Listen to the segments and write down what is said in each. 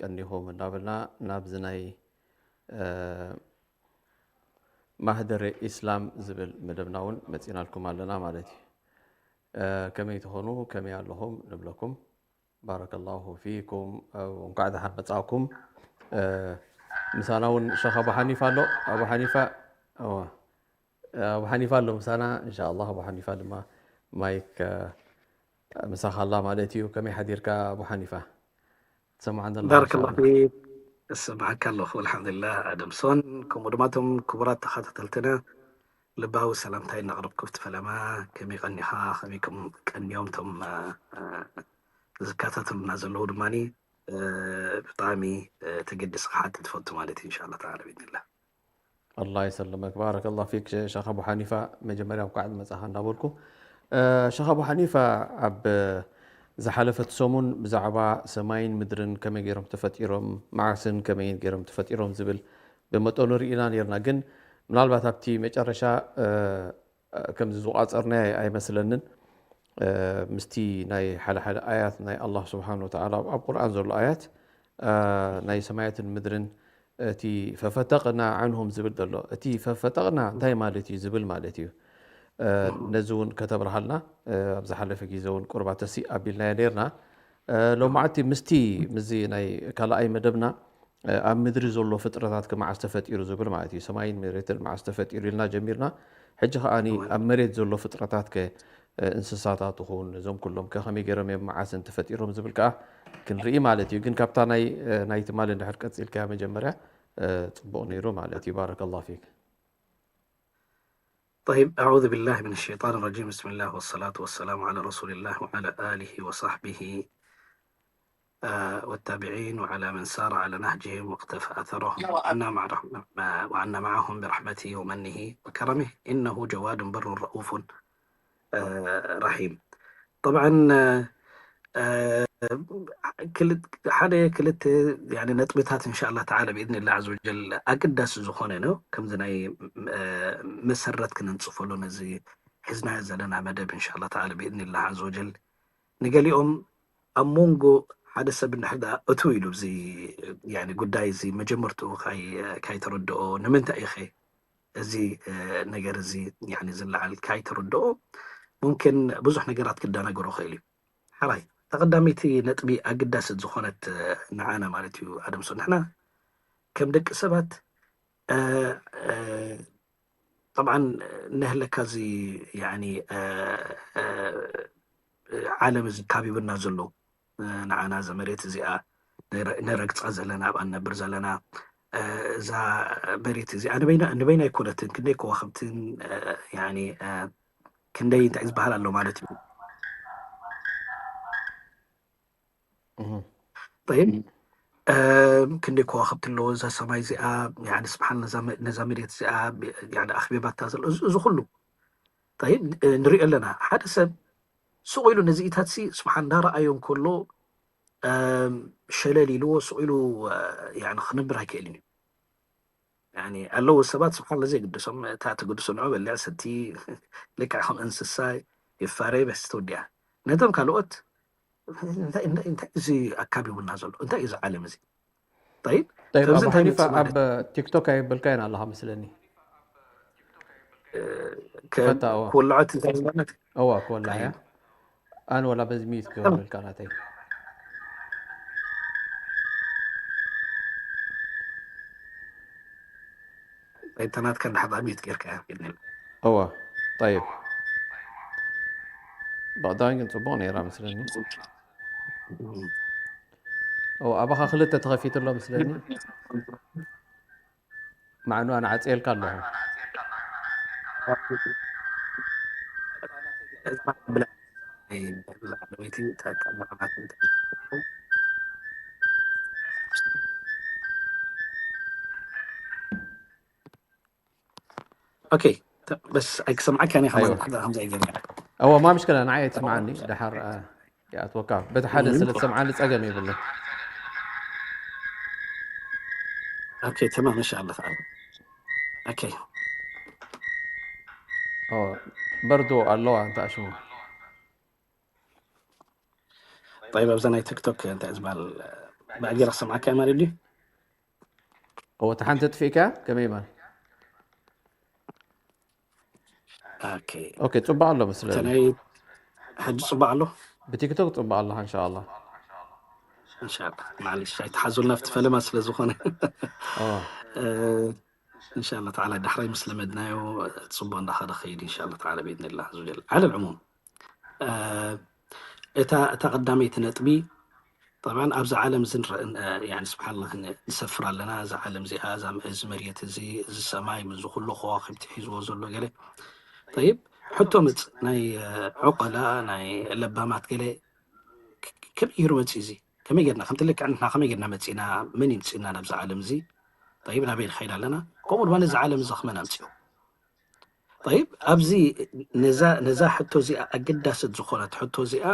ቀኒኹም እንዳበልና ናብዚ ናይ ማህደር ኢስላም ዝብል መደብና እውን መፂናልኩም ኣለና ማለት እዩ። ከመይ ትኾኑ? ከመይ ኣለኹም ንብለኩም። ባረከላሁ ፊኩም። እንኳዕ ደሓን መፃእኩም። ምሳና እውን ሸኽ ኣቡ ሓኒፋ ኣሎ። ኣቡ ሓኒፋ ኣቡ ሓኒፋ ኣሎ ምሳና። እንሻ ኣላህ ኣቡ ሓኒፋ ድማ ማይክ ምሳኻ ኣላ ማለት እዩ። ከመይ ሓዲርካ ኣቡ ሓኒፋ? ትሰምዓን ዘለኻ ባረከላሁ ፊክ። እሰማዓካ ኣለኹ ኣልሓምዱሊላህ። ኣደምሶን ከምኡ ድማ እቶም ክቡራት ተኸታተልትና ልባዊ ሰላምታይ እናቕረብኩ ኣብቲ ፈለማ ከመይ ቀኒኻ፣ ከመይ ከም ቀንዮም እቶም ዝከታተሉና ዘለዉ ድማ ብጣዕሚ ተገዲስ ክሓትት ትፈቱ ማለት እዩ። እንሻላ ተዓላ ብኢድኒላህ። ኣላህ ይሰልመክ ባረከላሁ ፊክ ሸኽ ኣቡ ሓኒፋ። መጀመርያ እንኳዕ መጻኻ እንዳበልኩ ሸኽ ኣቡ ሓኒፋ ኣብ ዝሓለፈት ሰሙን ብዛዕባ ሰማይን ምድርን ከመይ ገይሮም ተፈጢሮም መዓስን ከመይ ገይሮም ተፈጢሮም ዝብል ብመጠኑ ርኢና ነርና። ግን ምናልባት ኣብቲ መጨረሻ ከምዚ ዝቋጸርናዮ ኣይመስለንን። ምስቲ ናይ ሓደ ሓደ ኣያት ናይ ኣላህ ስብሓን ወተዓላ ኣብ ቁርኣን ዘሎ ኣያት ናይ ሰማያትን ምድርን እቲ ፈፈተቅና ዓንሁም ዝብል ዘሎ እቲ ፈፈተቅና እንታይ ማለት እዩ ዝብል ማለት እዩ። ነዚ እውን ከተብርሃልና ኣብ ዝሓለፈ ግዜ እውን ቁርባ ተሲ ኣቢልናዮ ነርና። ሎማዓቲ ምስቲ ምስዚ ናይ ካልኣይ መደብና ኣብ ምድሪ ዘሎ ፍጥረታት ከ መዓስ ተፈጢሩ ዝብል ማለት እዩ። ሰማይን መሬትን መዓስ ተፈጢሩ ኢልና ጀሚርና። ሕጂ ከኣ ኣብ መሬት ዘሎ ፍጥረታት ከ እንስሳታት ይኹን እዞም ኩሎም ከ ከመይ ገይሮም እዮም መዓስን ተፈጢሮም ዝብል ከኣ ክንርኢ ማለት እዩ። ግን ካብታ ናይ ናይ ትማሊ እንድሕር ቀጺልካያ መጀመርያ ጽቡቕ ነይሩ ማለት እዩ። ባረከላሁ ፊክ። طيب، أعوذ بالله من الشيطان الرجيم. بسم الله والصلاة والسلام على رسول الله وعلى آله وصحبه آه، والتابعين وعلى من سار على نهجهم واقتفى أثرهم وعنا مع رحمة وعنا معهم برحمته ومنه وكرمه إنه جواد بر رؤوف آه، رحيم. طبعا آه، آه، ክል- ሓደ ክልተ يعني ነጥብታት እንሻላ ተዓላ ብኢድኒላ ዓዘ ወጀል ኣገዳሲ ዝኾነ ነው። ከምዚ ናይ መሰረት ክነንፅፈሉ ነዚ ሒዝናዮ ዘለና መደብ እንሻላ ተዓላ ብኢድኒላ ዓዘ ወጀል ንገሊኦም ኣብ መንጎ ሓደ ሰብ እንድሕር ደኣ እትው ኢሉ እዚ يعني ጉዳይ እዚ መጀመርትኡ ካይ- ካይተረድኦ ንምንታይ ኢኸ እዚ ነገር እዚ يعني ዝለዓል ካይተረድኦ ሙምኪን ብዙሕ ነገራት ክደናገሮ ይኽእል እዩ። ሓራይ ተቐዳመይቲ ነጥቢ ኣግዳስት ዝኾነት ንዓና ማለት እዩ ኣደምሶ ንሕና ከም ደቂ ሰባት طبعا ነህለካ እዚ يعني ዓለም እዚ ካቢብና ዘሎ ንዓና እዛ መሬት እዚኣ ነረግፃ ዘለና ኣብኣ ንነብር ዘለና እዛ መሬት እዚኣ ንበይና ኣይኮነትን ክንደይ ከዋክብትን يعني ክንደይ እንታይ ዝበሃል ኣሎ ማለት እዩ طيب ክንደይ ከዋክብቲ ኣለዎ እዛ ሰማይ እዚኣ ስብሓን ነዛ መሬት እዚኣ ኣኽቢባታ ዘሎ እዚ ኩሉ ንሪኦ ኣለና ሓደ ሰብ ስቕ ኢሉ ነዚኢታት ስብሓን እንዳረኣዮ እንከሎ ሸለል ኢልዎ ስቕ ኢሉ ክነብር ኣይክእልን እዩ ኣለዉ ሰባት ስብሓን ዘይግድሶም እታ ትግድሶ ንዑ በልዕ ሰቲ ልክዕ ከም እንስሳ ይፋረይ በስ ተወዲኣ ነቶም ካልኦት እንታይ እዚ ኣካቢቡና ዘሎ እንታይ እዚ ዓለም እዚ ጠይብ ኣብ ሓኒፋ ኣብ ቲክቶክ ኣይበልካየን ኣለኻ መስለኒ ክወልዖት እንታይ እዋ ክወላዕ እያ ኣነ ወላ በዚ ሚዩት ክገብረልካ ናተይ እታ ናትካ እንዳሓባ ሚዩት ጌርካ እዋ ጠይብ ብቐዳሚ ግን ፅቡቕ ነይራ መስለኒ ኣባኻ ክልተ ተኸፊቱ ኣሎ መስለኒ ማዕኑ ኣነ ዓፅየልካ ኣለኹ ኦኬ በስ ኣይክሰምዓካ ኒ ከምዛ ይገርም እወ ማ ምሽክላ ንዓይ ኣይትስምዓኒ ድሓር ይኣትወካ በቲ ሓደ ስለ ትሰምዓኒ ፀገም የብሉ ኦኬ ተማም እንሻላ ተዓላ ኦኬ በርዶ ኣለዋ እንታ ሽሙ طيب ኣብዛ ናይ ቲክቶክ እንታይ ዝበሃል ብኣጌራ ክሰምዓካ ማለት ድዩ? እወ፣ እቲ ሓንቲ ኣጥፊእካ ከመይ ይባል? ኦኬ። ኦኬ፣ ጽቡቅ ኣሎ መስለኒ። ተናይ ሕጂ ጽቡቅ ኣሎ። ብቲክቶክ ጽቡቅ ኣለኻ እንሻላ። እንሻላ፣ ማዕለሽ ኣይተሓዙልና ኣብቲ ፈለማ ስለ ዝኾነ። ኦ፣ እ፣ እንሻላ ተዓላ ዳሕራይ ምስ ለመድናዮ ጽቡቅ እንዳኸደ ኸይድ እንሻላ ተዓላ ብኢድንላ ዝብል። ዓለ ልዕሙም፣ እ፣ እታ እታ ቀዳመይቲ ነጥቢ፣ ጠብዓን ኣብዚ ዓለም እዚ ንረ-፣ እ፣ ያኒ ስብሓንላ ንሰፍር ኣለና። እዛ ዓለም እዚኣ፣ እዛ፣ እዚ መሬት እዚ፣ እዚ ሰማይ፣ እዚ ኩሉ ከዋኽብቲ ሒዝዎ ዘሎ ገለ። ጠይብ፣ ሕቶ መጽእ፣ ናይ፣ እ፣ ዑቀላ፣ ናይ ለባማት ገለ፣ ክ-፣ ከመይ ገይሩ መጽእ እዚ? ከመይ ጌርና፣ ከምቲ ልክዕ ንሕና ከመይ ጌርና መጺእና? መን ይምጽእና ናብዚ ዓለም እዚ? ጠይብ፣ ናበይ ንኸይድ ኣለና? ከምኡ ድማ ነዚ ዓለም እዚ ኸመን ኣምጽኦ? ጠይብ፣ ኣብዚ ነዛ፣ ነዛ ሕቶ እዚኣ፣ ኣገዳስት ዝኾነት ሕቶ እዚኣ፣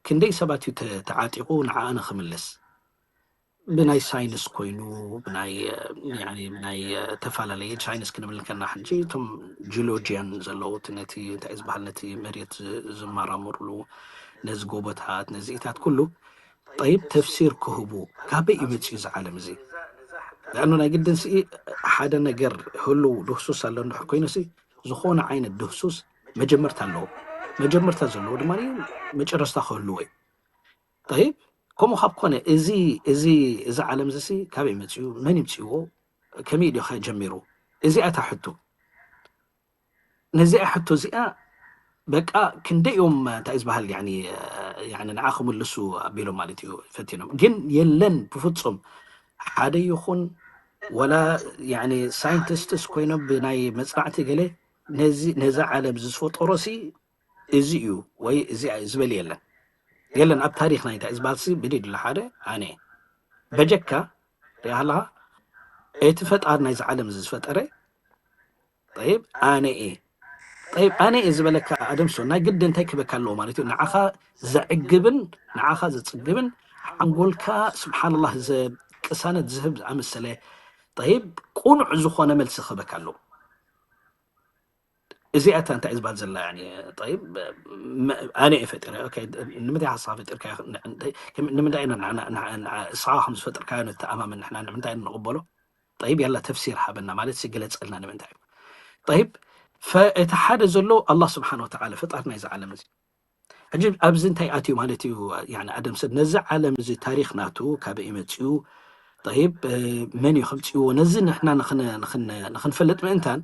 ክንደይ ሰባት እዩ ተ-፣ ተዓጢቑ ንዓኣ ንኽምልስ? ብናይ ሳይንስ ኮይኑ፣ ብናይ፣ ያኒ፣ ብናይ ተፈላለየ ሳይንስ ክንብል ከና፣ ሕጂ እቶም ጂኦሎጂያን ዘለዉ፣ እቲ ነቲ እንታይ እዩ ዝበሃል፣ ነቲ መሬት ዝ-፣ ዝመራመሩሉ፣ ነዚ ጎቦታት፣ ነዚኢታት ኩሉ፣ ጠይብ፣ ተፍሲር ክህቡ፣ ካበይ እዩ መጺኡ እዚ ዓለም እዚ? ለኣኑ ናይ ግድን ስኢ ሓደ ነገር ህሉው ድህሱስ ኣሎ እንድሕር ኮይኑ ሲ፣ ዝኾነ ዓይነት ድህሱስ መጀመርታ ኣለዎ። መጀመርታ ዘለዎ ድማ መጨረስታ ክህልዎ እዩ። ጠይብ፣ ከምኡ ካብ ኮነ፣ እዚ፣ እዚ፣ እዚ ዓለም እዚ ሲ ካበይ መጺኡ? መን ይምጽእዎ? ከመይ ድዩ ኸ ጀሚሩ? እዚኣ እታ ሕቶ። ነዚኣ ሕቶ እዚኣ በቃ ክንደይ እዮም፣ እንታይ እዩ ዝበሃል፣ ያኒ፣ ያኒ ንዓ ክምልሱ ኣቢሎም ማለት እዩ ፈቲኖም። ግን የለን ብፍጹም ሓደ ይኹን ወላ፣ ያኒ፣ ሳይንቲስትስ ኮይኖም ብናይ መጽናዕቲ ገለ ነዚ፣ ነዛ ዓለም ዝፈጠሮ ሲ እዚ እዩ ወይ እዚ እዩ ዝበል የለን። የለን ኣብ ታሪኽ ናይ እንታይ ዝበሃል ሲ ብድድ ኢሉ ሓደ ኣነ በጀካ ሪኣ ኣለኻ እቲ ፈጣር ናይዚ ዓለም እዚ ዝፈጠረ ጠይብ ኣነ እየ። ጠይብ ኣነ እየ ዝበለካ ኣደምሶ ናይ ግድ እንታይ ክበካ ኣለዎ ማለት እዩ? ንዓኻ ዘዕግብን ንዓኻ ዘጽግብን ሓንጎልካ ስብሓንላህ ዘ-፣ ቅሳነት ዝህብ ዝኣመሰለ ጠይብ ቁኑዕ ዝኾነ መልሲ ክህበካ ኣለዎ። እዚኣ እታ እንታይ እዩ ዝበሃል ዘላ ያኒ፣ ጠይብ፣ መ-፣ ኣነ እየ ፈጢረ። ኦኬ፣ ንምንታይ ሓሳብ ፈጢርካ? ንምንታይ ኢና ንዓና፣ ንዓ-፣ ንዓ-፣ እስኻ ከም ዝፈጥርካዮ ንተኣማመን ንሕና ንምንታይ ኢና ንቕበሎ? ጠይብ፣ ያላ ተፍሲር ሃበና ማለት ሲ ግለጸልና ንምንታይ እዩ? ጠይብ፣ ፈ-፣ እቲ ሓደ ዘሎ ኣላህ ስብሓን ወተዓላ ፈጣሪ ናይዚ ዓለም እዚ። ሕጂ ኣብዚ እንታይ ኣትዩ ማለት እዩ? ያኒ ኣደም ሰብ ነዚ ዓለም እዚ ታሪኽ ናቱ ካበይ መጽኡ? ጠይብ፣ እ፣ መን እዩ ከምጽእዎ? ነዚ ንሕና ንኽን-፣ ንኽን-፣ ንኽንፈልጥ ምእንታን፣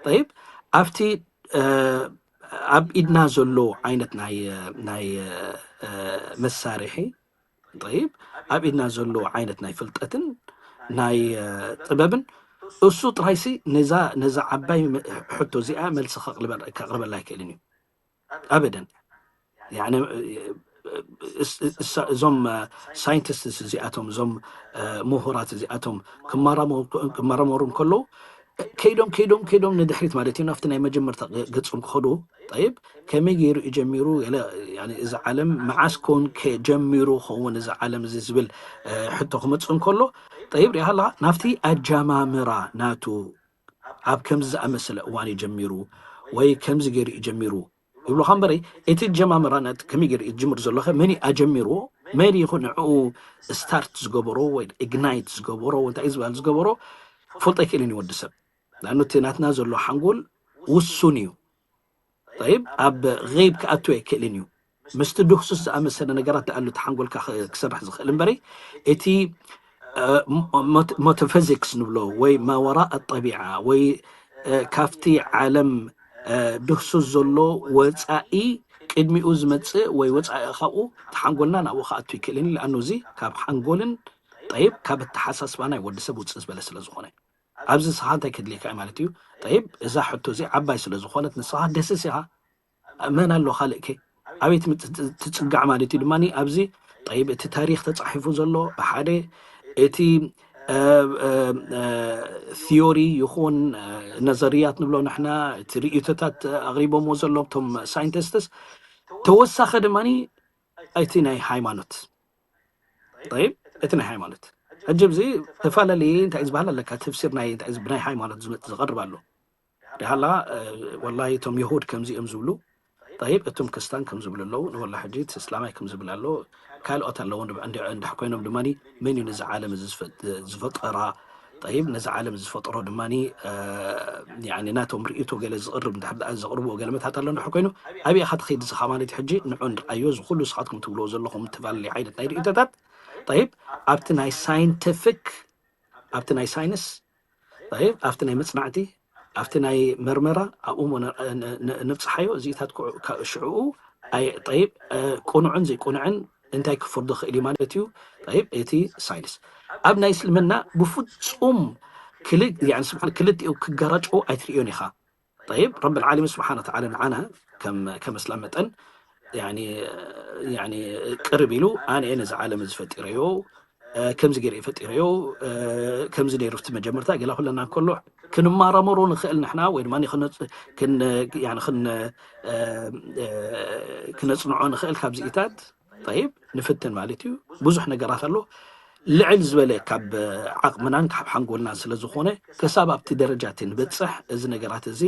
ጠይብ፣ ኣብቲ፣ እ፣ ኣብ ኢድና ዘሎ ዓይነት ናይ፣ ናይ፣ እ፣ መሳርሒ፣ ጠይብ፣ ኣብ ኢድና ዘሎ ዓይነት ናይ ፍልጠትን ናይ፣ እ፣ ጥበብን እሱ ጥራይሲ ነዛ፣ ነዛ ዓባይ መ-፣ ሕቶ እዚኣ መልሲ ከቕልበ-፣ ከቕርበላ ኣይክእልን እዩ። ኣበደን። ያኒ፣ እስ-፣ እሳ-፣ እዞም፣ እ፣ ሳይንቲስትስ እዚኣቶም፣ እዞም፣ እ፣ ምሁራት እዚኣቶም ክመራመሩ፣ ክመራመሩ እንከለዉ፣ ከይዶም፣ ከይዶም፣ ከይዶም ንድሕሪት ማለት እዩ፣ ናብቲ ናይ መጀመርታ ገ-፣ ገጾም ክኸዱ፣ ጠይብ፣ ከመይ ገይሩ እዩ ጀሚሩ? ገለ፣ ያኒ፣ እዚ ዓለም መዓስ ኮን ከ-፣ ጀሚሩ ኸውን እዚ ዓለም እዚ ዝብል፣ እ፣ ሕቶ ክመጽእ እንከሎ፣ ጠይብ፣ ሪኢኻ ኣለኻ? ናብቲ ኣጀማምራ ናቱ ኣብ ከምዚ ዝኣመሰለ እዋን እዩ ጀሚሩ ወይ ከምዚ ገይሩ እዩ ጀሚሩ ይብሉኻ እምበረይ፣ እቲ ኣጀማምራ ናቲ ከመይ ገይሩ እዩ ዝጅምር ዘሎ ኸ መን እዩ ኣጀሚርዎ? መን እዩ ንዕኡ ስታርት ዝገበሮ ወይ ኢግናይት ዝገበሮ ወይ እንታይ እዩ ዝበሃል ዝገበሮ ክፈልጦ ኣይክእልን እዩ ወዲ ሰብ። ንኣኑ እቲ ናትና ዘሎ ሓንጎል ውሱን እዩ። ጠይብ፣ ኣብ ገይብ ክኣቱ ኣይክእልን እዩ። ምስቲ ድህሱስ ዝኣመሰለ ነገራት ደኣሉ እቲ ሓንጎልካ ክ-፣ ክሰርሕ ዝኽእል እምበረይ፣ እቲ፣ እ፣ ሞ-፣ ሞት-፣ ሞቶፊዚክስ ንብሎ ወይ ማወራእ ጠቢዓ ወይ፣ እ፣ ካብቲ ዓለም፣ እ፣ ድህሱስ ዘሎ ወጻኢ ቅድሚኡ ዝመጽእ ወይ ወጻኢ ካብኡ እቲ ሓንጎልና ናብኡ ክኣቱ ይክእልን እዩ። ለኣኑ እዚ ካብ ሓንጎልን ጠይብ ካብ ኣተሓሳስባና ወዲ ሰብ ውጽእ ዝበለ ስለ ዝኾነ። ኣብዚ ንስኻ እንታይ ከድልየካ እዩ ማለት እዩ? ጠይብ፣ እዛ ሕቶ እዚ ዓባይ ስለ ዝኾነት ንስኻ ደስስ ኢኻ። መን ኣሎ ካልእ ከ? ኣበይ ትምጽ-፣ ት-፣ ትጽጋዕ ማለት እዩ? ድማ ኣብዚ ጠይብ፣ እቲ ታሪኽ ተጻሒፉ ዘሎ ብሓደ፣ እቲ፣ እ፣ እ፣ እ፣ ቲዮሪ ይኹን፣ እ፣ ነዘርያት ንብሎ ንሕና፣ እቲ ርእይቶታት ኣቕሪቦምዎ ዘሎ እቶም ሳይንቲስትስ፣ ተወሳኸ ድማ እቲ ናይ ሃይማኖት። ጠይብ፣ እቲ ናይ ሃይማኖት። ሕጂ ኣብዚ ተፈላለየ እንታይ ዝበሃል ኣለካ፣ ተፍሲር ናይ፣ እንታይ፣ ብናይ ሃይማኖት ዝመጽእ ዝቐርብ ኣሎ። ዳሃላ፣ እ፣ ወላሂ እቶም የሁድ ከምዚ እዮም ዝብሉ፣ ጠይብ፣ እቶም ክስታን ከም ዝብሉ ኣለዉ፣ ንወላ ሕጂ እቲ እስላማይ ከም ዝብል ኣሎ፣ ካልኦት ኣለዉ። እንድሕ ኮይኖም ድማ መን እዩ ነዚ ዓለም እዚ ዝፈጠራ? ጠይብ፣ ነዚ ዓለም ዝፈጠሮ ድማ ናቶም ርእቶ ገለ ዝቕርብ እንድሕር ደኣ ዘቕርብዎ ገለ መታት ኣሎ እንድሕር ኮይኑ፣ ኣበይ ኢኻ ትኸይድ? እዚ ማለት ሕጂ ንዑ ንርኣዮ፣ እዚ ኩሉ ንስኻትኩም ትብልዎ ዘለኹም እተፈላለየ ዓይነት ናይ ርእቶታት፣ ጠይብ፣ ኣብቲ ናይ ሳይንቲፊክ፣ ኣብቲ ናይ ሳይንስ፣ ጠይብ፣ ኣብቲ ናይ መጽናዕቲ፣ ኣብቲ ናይ መርመራ ኣብኡ እሞ ንብጽሓዮ። እዚኢታት ሽዕኡ ጠይብ፣ ቅኑዕን ዘይቅኑዕን እንታይ ክፍርዶ ክእል እዩ ማለት እዩ። ጠይብ፣ እቲ ሳይንስ ኣብ ናይ እስልምና ብፍጹም ክልቲኡ ክገራጨው ኣይትርእዮን ኢኻ። ጠይብ፣ ረብል ዓለሚን ስብሓነ ወተዓላ ንዓና ከም ኣስላም መጠን ቅርብ ኢሉ ኣነ እየ ነዚ ዓለም እዚ ፈጢረዮ፣ ከምዚ ገይረ ፈጢረዮ፣ ከምዚ ነይሩ እቲ መጀመርታ ገላ ኩለና እንከሎ ክንመራመሮ ንኽእል ንሕና ወይ ድማ ክነፅንዖ ንኽእል ካብዚኢታት። ጠይብ፣ ንፍትን ማለት እዩ። ብዙሕ ነገራት ኣሎ። ልዕል ዝበለ ካብ ዓቕምናን ካብ ሓንጎልናን ስለ ዝኾነ ክሳብ ኣብቲ ደረጃ እቲ ንበፅሕ እዚ ነገራት እዚ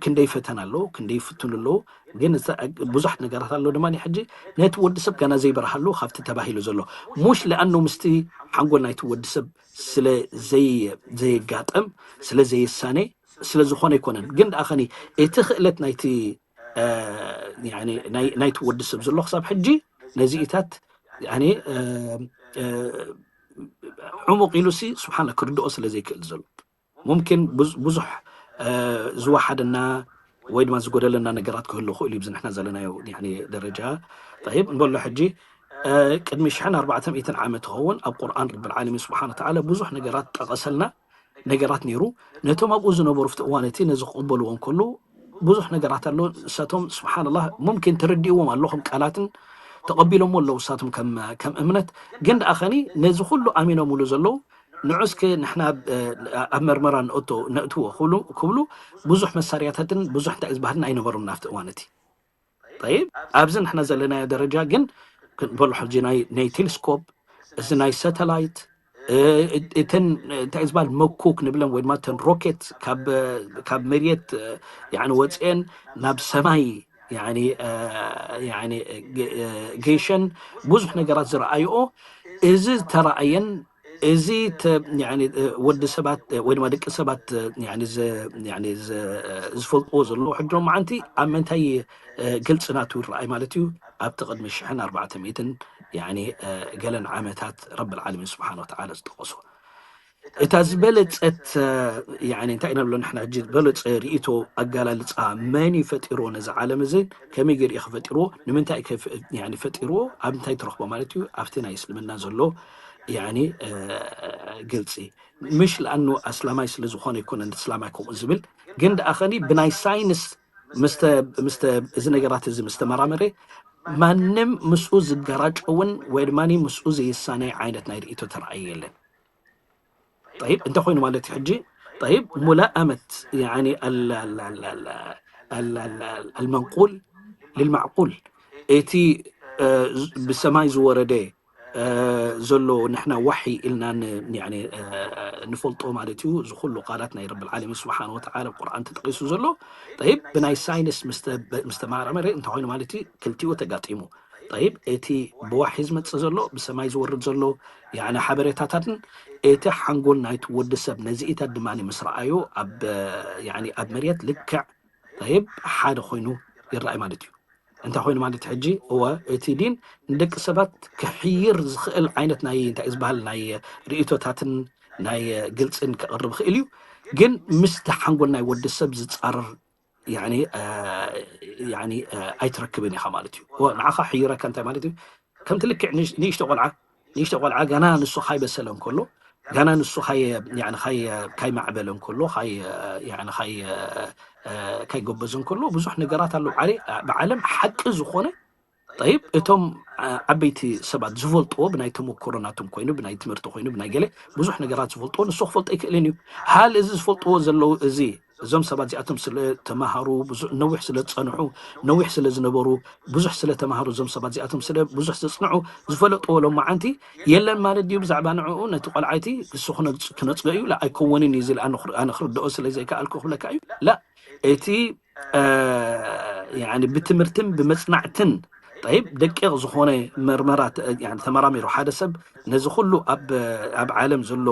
ክንደይ ፈተና ኣሎ፣ ክንደይ ይፍትኑ ኣለዉ። ግን ብዙሓት ነገራት ኣሎ ድማ ሕጂ ነቲ ወዲ ሰብ ገና ዘይበርሃሉ ካብቲ ተባሂሉ ዘሎ ሙሽ ለኣኑ ምስቲ ሓንጎል ናይቲ ወዲ ሰብ ስለ ዘይጋጠም ስለ ዘይሳነ ስለ ዝኾነ ኣይኮነን። ግን ደኣ ኸኒ እቲ ክእለት ናይቲ ናይቲ ወዲ ሰብ ዘሎ ክሳብ ሕጂ ነዚኢታት ዕሙቕ ኢሉ ሲ ስብሓን ክርድኦ ስለ ዘይክእል ዘሎ ሙምኪን ብዙሕ ዝወሓደና ወይ ድማ ዝጎደለና ነገራት ክህሉ ክእሉ እዩ። ብዚ ንሕና ዘለናዮ ደረጃ ጠይብ ንበሎ ሕጂ ቅድሚ ሽሕን ኣርባዕተ ሚእትን ዓመት ይኸውን ኣብ ቁርኣን ረብል ዓለሚን ስብሓን ወተዓላ ብዙሕ ነገራት ጠቐሰልና ነገራት ነይሩ። ነቶም ኣብኡ ዝነበሩ ፍቲ እዋን እቲ ነዚ ክቕበልዎ እንከሉ ብዙሕ ነገራት ኣሎ። ንሳቶም ስብሓንላህ ሙምኪን ተረዲእዎም ኣለኹም ቃላትን ተቐቢሎሞ ኣለዉ ንሳቶም ከም እምነት። ግን ደኣ ኸኒ ነዚ ኩሉ ኣሚኖምሉ ዘለዉ ንዑ እስከ ንሕና ኣብ መርመራ ነእትዎ ክብሉ ብዙሕ መሳርያታትን ብዙሕ እንታይ ዝበሃልን ኣይነበሩን ናብቲ እዋን እቲ። ጠይብ ኣብዚ ንሕና ዘለናዮ ደረጃ ግን ክንበሎ ሕጂ ናይ ቴሌስኮፕ እዚ ናይ ሳተላይት እተን እንታይ ዝበሃል መኩክ ንብለን ወይ ድማ እተን ሮኬት ካብ መሬት ወፅኤን ናብ ሰማይ ገይሸን ብዙሕ ነገራት ዝረኣይኦ እዚ ዝተረኣየን እዚ ወዲ ሰባት ወይ ድማ ደቂ ሰባት ዝፈልጥዎ ዘለዉ ሕድሮ መዓንቲ ኣብ ምንታይ ግልፂ ናቱ ይረኣይ ማለት እዩ። ኣብቲ ቅድሚ ሽሕን ኣርባዕተ ሚእትን ገለን ዓመታት ረብል ዓለሚን ስብሓን ወተዓላ ዝጠቐሶ እታ ዝበለፀት እንታይ ኢና ንብሎ ንሕና ሕጂ ዝበለፀ ርእቶ ኣገላልፃ መን እዩ ፈጢርዎ ነዚ ዓለም እዚ ከመይ ገይሩ እዩ ፈጢርዎ ንምንታይ ፈጢርዎ ኣብ እንታይ ትረኽቦ ማለት እዩ ኣብቲ ናይ እስልምና ዘሎ ግልፂ ምሽ ለኣኑ ኣስላማይ ስለ ዝኾነ ይኮነ እስላማይ ከምኡ ዝብል ግን ደኣ ኸኒ ብናይ ሳይንስ ምስተ እዚ ነገራት እዚ ምስ ተመራመረ ማንም ምስኡ ዝገራጨውን ወይ ድማ ምስኡ ዘይሳነይ ዓይነት ናይ ርእቶ ተረኣየ የለን። ጠይብ እንተ ኮይኑ ማለት ሕጂ ጠይብ ሙላእመት ኣልመንቁል ልልማዕቁል እቲ ብሰማይ ዝወረደ ዘሎ ንሕና ዋሒ ኢልና ንፈልጦ ማለት እዩ። እዚ ኩሉ ቃላት ናይ ረብል ዓለሚን ስብሓን ወተዓላ ቁርኣን ተጠቂሱ ዘሎ ጠይብ ብናይ ሳይንስ ምስ ተመራመረ እንተኮይኑ ማለት እዩ ክልቲኡ ተጋጢሙ ጠይብ እቲ ብዋሒ ዝመፅእ ዘሎ ብሰማይ ዝወርድ ዘሎ ሓበሬታታትን እቲ ሓንጎል ናይቲ ወዲ ሰብ ነዚኢታት ድማ ምስ ረኣዮ ኣብ መሬት ልክዕ ጠይብ ሓደ ኮይኑ ይረኣይ ማለት እዩ። እንታይ ኮይኑ ማለት ሕጂ እወ እቲ ዲን ንደቂ ሰባት ክሕይር ዝኽእል ዓይነት ናይ እንታይ ዝበሃል ናይ ርእቶታትን ናይ ግልፅን ክቕርብ ይኽእል እዩ። ግን ምስቲ ሓንጎል ናይ ወዲ ሰብ ዝፃረር ኣይትረክብን ኢኻ ማለት እዩ። ንዓኻ ሕይረካ እንታይ ማለት እዩ? ከምቲ ልክዕ ንእሽቶ ቆልዓ ንእሽቶ ቆልዓ ገና ንሱ ካይበሰለ እንከሎ ገና ንሱ ካይማዕበለ እንከሎ ካይጎበዘ እንከሎ ብዙሕ ነገራት ኣሎ። ብዓለም ሓቂ ዝኾነ ጠይብ እቶም ዓበይቲ ሰባት ዝፈልጥዎ ብናይ ተመክሮ ናቶም ኮይኑ ብናይ ትምህርቲ ኮይኑ ብናይ ገለ ብዙሕ ነገራት ዝፈልጥዎ ንሱ ክፈልጦ ኣይክእልን እዩ። ሃል እዚ ዝፈልጥዎ ዘለዉ እዚ እዞም ሰባት እዚኣቶም ስለ ተማሃሩ ነዊሕ ስለ ዝፀንሑ ነዊሕ ስለ ዝነበሩ ብዙሕ ስለ ተማሃሩ እዞም ሰባት እዚኣቶም ስለ ብዙሕ ዘፅንዑ ዝፈለጥዎ ሎማዓንቲ የለን ማለት ድዩ? ብዛዕባ ንዕኡ ነቲ ቆልዓይቲ ንሱ ክነፅጎ እዩ ኣይከወንን እዩ ዝል ኣነ ክርድኦ ስለ ዘይከኣልኩ ክብለካ እዩ። ላ እቲ ብትምህርትን ብመፅናዕትን ጠይብ ደቂቕ ዝኾነ መርመራ ተመራሚሩ ሓደ ሰብ ነዚ ኩሉ ኣብ ዓለም ዘሎ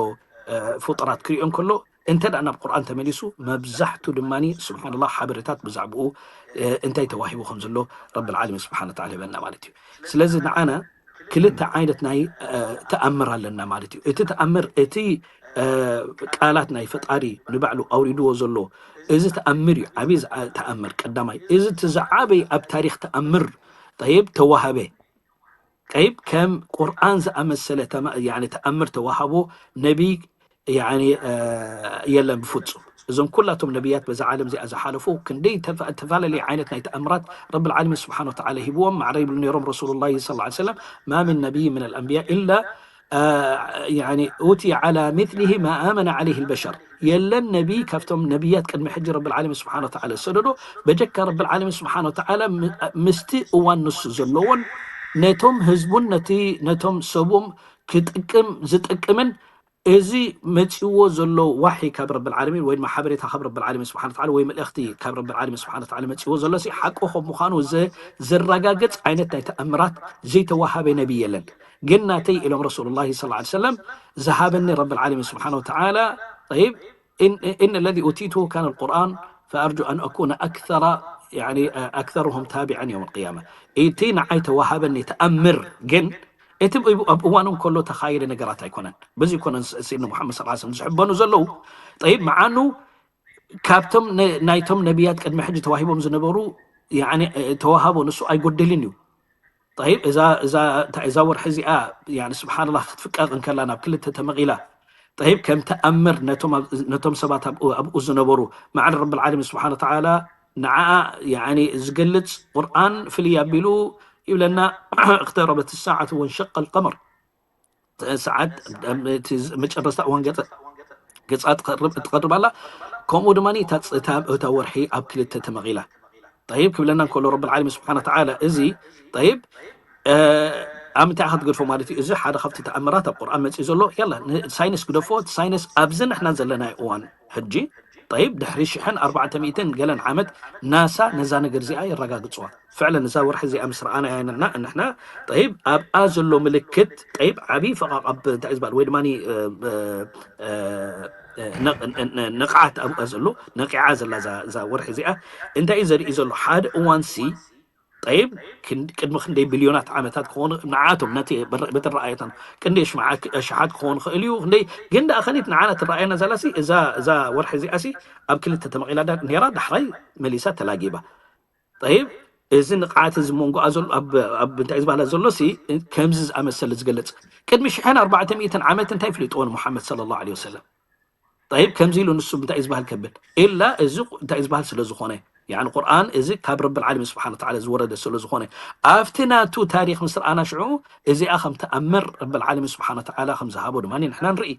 ፍጡራት ክሪኦ እንከሎ እንተ ናብ ቁርኣን ተመሊሱ መብዛሕቱ ድማ ስብሓንላ ሓበሬታት ብዛዕባኡ እንታይ ተዋሂቡ ከም ዘሎ ረብል ዓለሚን ስብሓን ወተዓላ ይበና ማለት እዩ። ስለዚ ንዓና ክልተ ዓይነት ናይ ተኣምር ኣለና ማለት እዩ። እቲ ተኣምር እቲ ቃላት ናይ ፈጣሪ ንባዕሉ ኣውሪድዎ ዘሎ እዚ ተኣምር እዩ። ዓብዪ ተኣምር ቀዳማይ እዚ እቲ ዝዓበይ ኣብ ታሪክ ተኣምር ጠይብ ተዋሃበ ጠይብ ከም ቁርኣን ዝኣመሰለ ተኣምር ተዋሃቦ ነቢይ የለን ብፍፁም። እዞም ኩላቶም ነቢያት በዛ ዓለም እዚኣ ዝሓለፉ ክንደይ ተፈላለየ ዓይነት ናይ ተኣምራት ረብል ዓለሚን ስብሓን ወተዓላ ሂብዎም ማዕረ ይብሉ ነይሮም ረሱሉላሂ ሰለላሁ ዐለይሂ ወሰለም ማ ምን ነቢይ ምን አልአንብያ ኢላ ኡትየ ዓላ ሚስሊሂ ማ ኣመነ ዓለይሂ ልበሸር የለን ነቢይ ካብቶም ነቢያት ቅድሚ ሕጂ ረብል ዓለሚን ስብሓን ወተዓላ ዝሰደዶ በጀካ ረብል ዓለሚን ስብሓን ወተዓላ ምስቲ እዋን ንሱ ዘለዎን ነቶም ህዝቡን ነቲ ነቶም ሰብኡም ክጥቅም ዝጠቅምን እዚ መፂዎ ዘሎ ዋሒ ካብ ረብል ዓለሚን ወይ ድማ ሓበሬታ ካብ ረብል ዓለሚን ስብሓን ወተዓላ ወይ መልእኽቲ ካብ ረብል ዓለሚን ስብሓን ወተዓላ መፂዎ ዘሎ ሲ ሓቂ ከም ምዃኑ ዘረጋግፅ ዓይነት ናይ ተኣምራት ዘይተዋሃበ ነቢይ የለን። ግን ናተይ ኢሎም ረሱሉላሂ ሰለላሁ ዐለይሂ ወሰለም ዝሃበኒ ረብል ዓለሚን ስብሓን ወተዓላ ጠይብ إن الذي أوتيته كان القرآن فأرجو أن أكون أكثر يعني أكثرهم تابعا يوم القيامة። እቲ ንዓይ ተዋሃበኒ ተኣምር ግን እቲ ኣብ እዋኑ እንከሎ ተኻየደ ነገራት ኣይኮነን። በዚ ይኮነን ስኢድና ሙሓመድ ሰለላሁ ዐለይሂ ወሰለም ዝሕበኑ ዘለዉ ጠይብ መዓኑ ካብቶም ናይቶም ነቢያት ቅድሚ ሕጂ ተዋሂቦም ዝነበሩ ተዋሃቦ ንሱ ኣይጎደልን እዩ። ጠይብ እዛ እዛ እንታይ እዛ ወርሒ እዚኣ ያኒ ስብሓንላህ ክትፍቀቅ እንከላ ናብ ክልተ ተመቒላ ጠይብ ከም ተኣምር ነቶም ኣብ- ነቶም ሰባት ኣብኡ ኣብኡ ዝነበሩ ማዕረ ረብል ዓለሚን ስብሓን ወተዓላ ንዓኣ ያኒ ዝገልጽ ቁርኣን ፍልይ ኣቢሉ ይብለና اقتربت الساعة وانشق القمر ሰዓት እቲ መጨረስታ እዋን ገጸ ገጻ ትቐርብ ትቐርብ ኣላ ከምኡ ድማ እታ እታ ወርሒ ኣብ ክልተ ተመቒላ ጠይብ ክብለና እንከሎ ረብል ዓለሚን ስብሓን ወተዓላ እዚ ጠይብ ኣብ ምንታይ ኢኻ ትገድፎ ማለት እዩ። እዚ ሓደ ካብቲ ተኣምራት ኣብ ቁርኣን መፅኡ ዘሎ ያላ ሳይንስ ግደፎ። እቲ ሳይንስ ኣብዚ ንሕና ዘለናዮ እዋን ሕጂ ጠይብ ድሕሪ ሽሕን ኣርባዕተ ሚእትን ገለን ዓመት ናሳ ነዛ ነገር እዚኣ የረጋግፅዋ። ፍዕለን እዛ ወርሒ እዚኣ ምስ ረኣናያ ንሕና ጠይብ ኣብኣ ዘሎ ምልክት ጠይብ ዓብዪ ፈቓቕ ኣብ እንታይ ዝበሃል ወይ ድማ ንቕዓት ኣብኣ ዘሎ ነቂዓ ዘላ እዛ ወርሒ እዚኣ እንታይ እዩ ዘርኢ ዘሎ ሓደ እዋን ሲ ጠይብ ቅድሚ ክንደይ ቢልዮናት ዓመታት ክኾኑ ንዓቶም ነቲ በቲ ረኣየቶም ክንደይ ሽሓት ክኾኑ ክእል እዩ ክንደይ ግን ደኣ ከኒት ንዓና ትረኣየና ዘላ ሲ እዛ እዛ ወርሒ እዚኣ ሲ ኣብ ክልተ ተመቒላ ነራ ዳሕራይ መሊሳ ተላጊባ ጠይብ እዚ ንቕዓት እዚ መንጎኣ ዘሎ ኣብ እንታይ ዝበሃላ ዘሎ ሲ ከምዚ ዝኣመሰለ ዝገልጽ ቅድሚ ሽሕን ኣርባዕተ ሚእትን ዓመት እንታይ ፍሊጥዎ ንሙሓመድ ሰለላሁ ዐለይሂ ወሰለም ጠይብ ከምዚ ኢሉ ንሱ እንታይ ዝበሃል ከብል ኢላ እዚ እንታይ ዝበሃል ስለ ዝኾነ ያኒ ቁርኣን እዚ ካብ ረብል ዓለሚን ስብሓን ወተዓላ ዝወረደ ስለ ዝኾነ ኣብቲ ናቱ ታሪክ ምስ ረኣና ሽዑ እዚኣ ከም ተኣምር ረብል ዓለሚን ስብሓን ወተዓላ ከም ዝሃቦ ድማ ንሕና ንርኢ።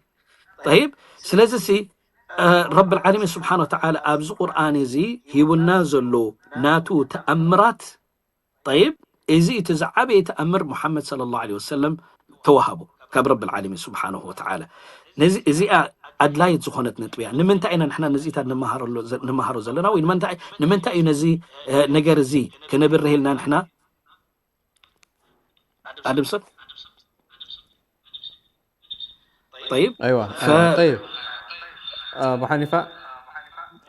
ጠይብ ስለዚ ሲ ረብል ዓለሚን ስብሓን ወተዓላ ኣብዚ ቁርኣን እዚ ሂቡና ዘሎ ናቱ ተኣምራት ጠይብ እዚ እቲ ዝዓበየ ተኣምር ሙሓመድ ሰለላሁ ዐለይሂ ወሰለም ተዋሃቦ ካብ ረብል ዓለሚን ስብሓንሁ ወተዓላ። ነዚ እዚኣ ኣድላይት ዝኾነት ነጥቢ እያ። ንምንታይ ኢና ንሕና ነዚታት ንመሃሮ ዘለና ወይ ንምንታይ እዩ ነዚ ነገር እዚ ክነብርህ ኢልና ንሕና ኣድምሰት طيب ايوه ف- آه، طيب ابو حنيفه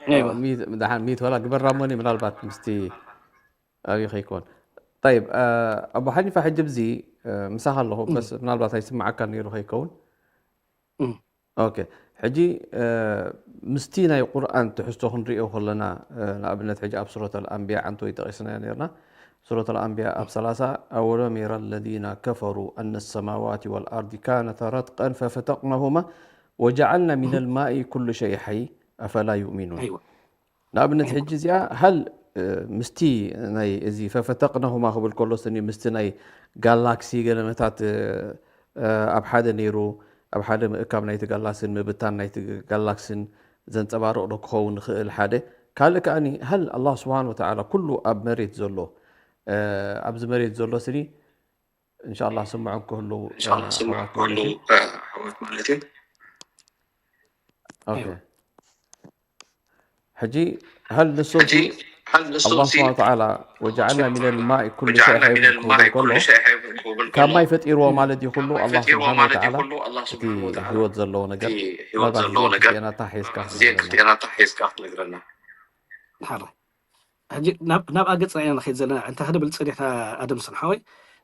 أيوة. ميت دحين ميت ولا قبل راموني من البات مستي ابي خيكون طيب آه، ابو حنيفه حجب زي آه، مساها الله بس من البات يسمع كان يروح يكون أمم. اوكي حجي آه، مستينا القران تحسو خنريو خلنا آه، ንኣብነት ሕጂ ኣብ ሱረት ኣልኣንብያ ዓንቶ ይጠቂስና ነርና ሱረት ኣልኣንብያ ኣብ ሰላሳ أولم ير الذين كفروا أن السماوات والأرض كانتا رتقا ففتقناهما وجعلنا من الماء كل شيء حي أفلا يؤمنون أيوة. ንኣብነት ሕጂ እዚኣ ሃል ምስቲ ናይ እዚ ፈፈተቅናሁማ ክብል ከሎ ስኒ ምስቲ ናይ ጋላክሲ ገለመታት ኣብ ሓደ ነይሩ ኣብ ሓደ ምእካብ ናይቲ ጋላክሲን ምብታን ናይቲ ጋላክሲን ዘንፀባርቕ ዶ ክኸውን ይኽእል ሓደ ካልእ ከኣኒ ሃል ኣላህ ስብሓን ወተዓላ ኩሉ ኣብ መሬት ዘሎ ኣብዚ መሬት ዘሎ ስኒ እንሻላ ስምዖም ክህሉ እንሻላ ስምዖም ክህሉ ኣሕዋት ማለት እዩ ኦኬ ሕጂ ሃል ንሶም ሓዝ ንሱ ኣላህ ስብሓን ወተዓላ ወጀዓልና ሚነል ማኢ ኩሉ ሸይ ሓይ ክብል ከሎ ካብ ማይ ፈጢርዎ ማለት እዩ ኩሉ ኣላህ ስብሓን ወተዓላ እቲ ህይወት ዘለዎ ነገር ምናልባት ግዜን ክፍትኤና እታ ሒዝካ ክትነግረና። ሕጂ ናብኣ ገጽና ኢና ንኸይድ ዘለና እንታይ ክድብል ጽኒሕና ኣደምስን ሓወይ።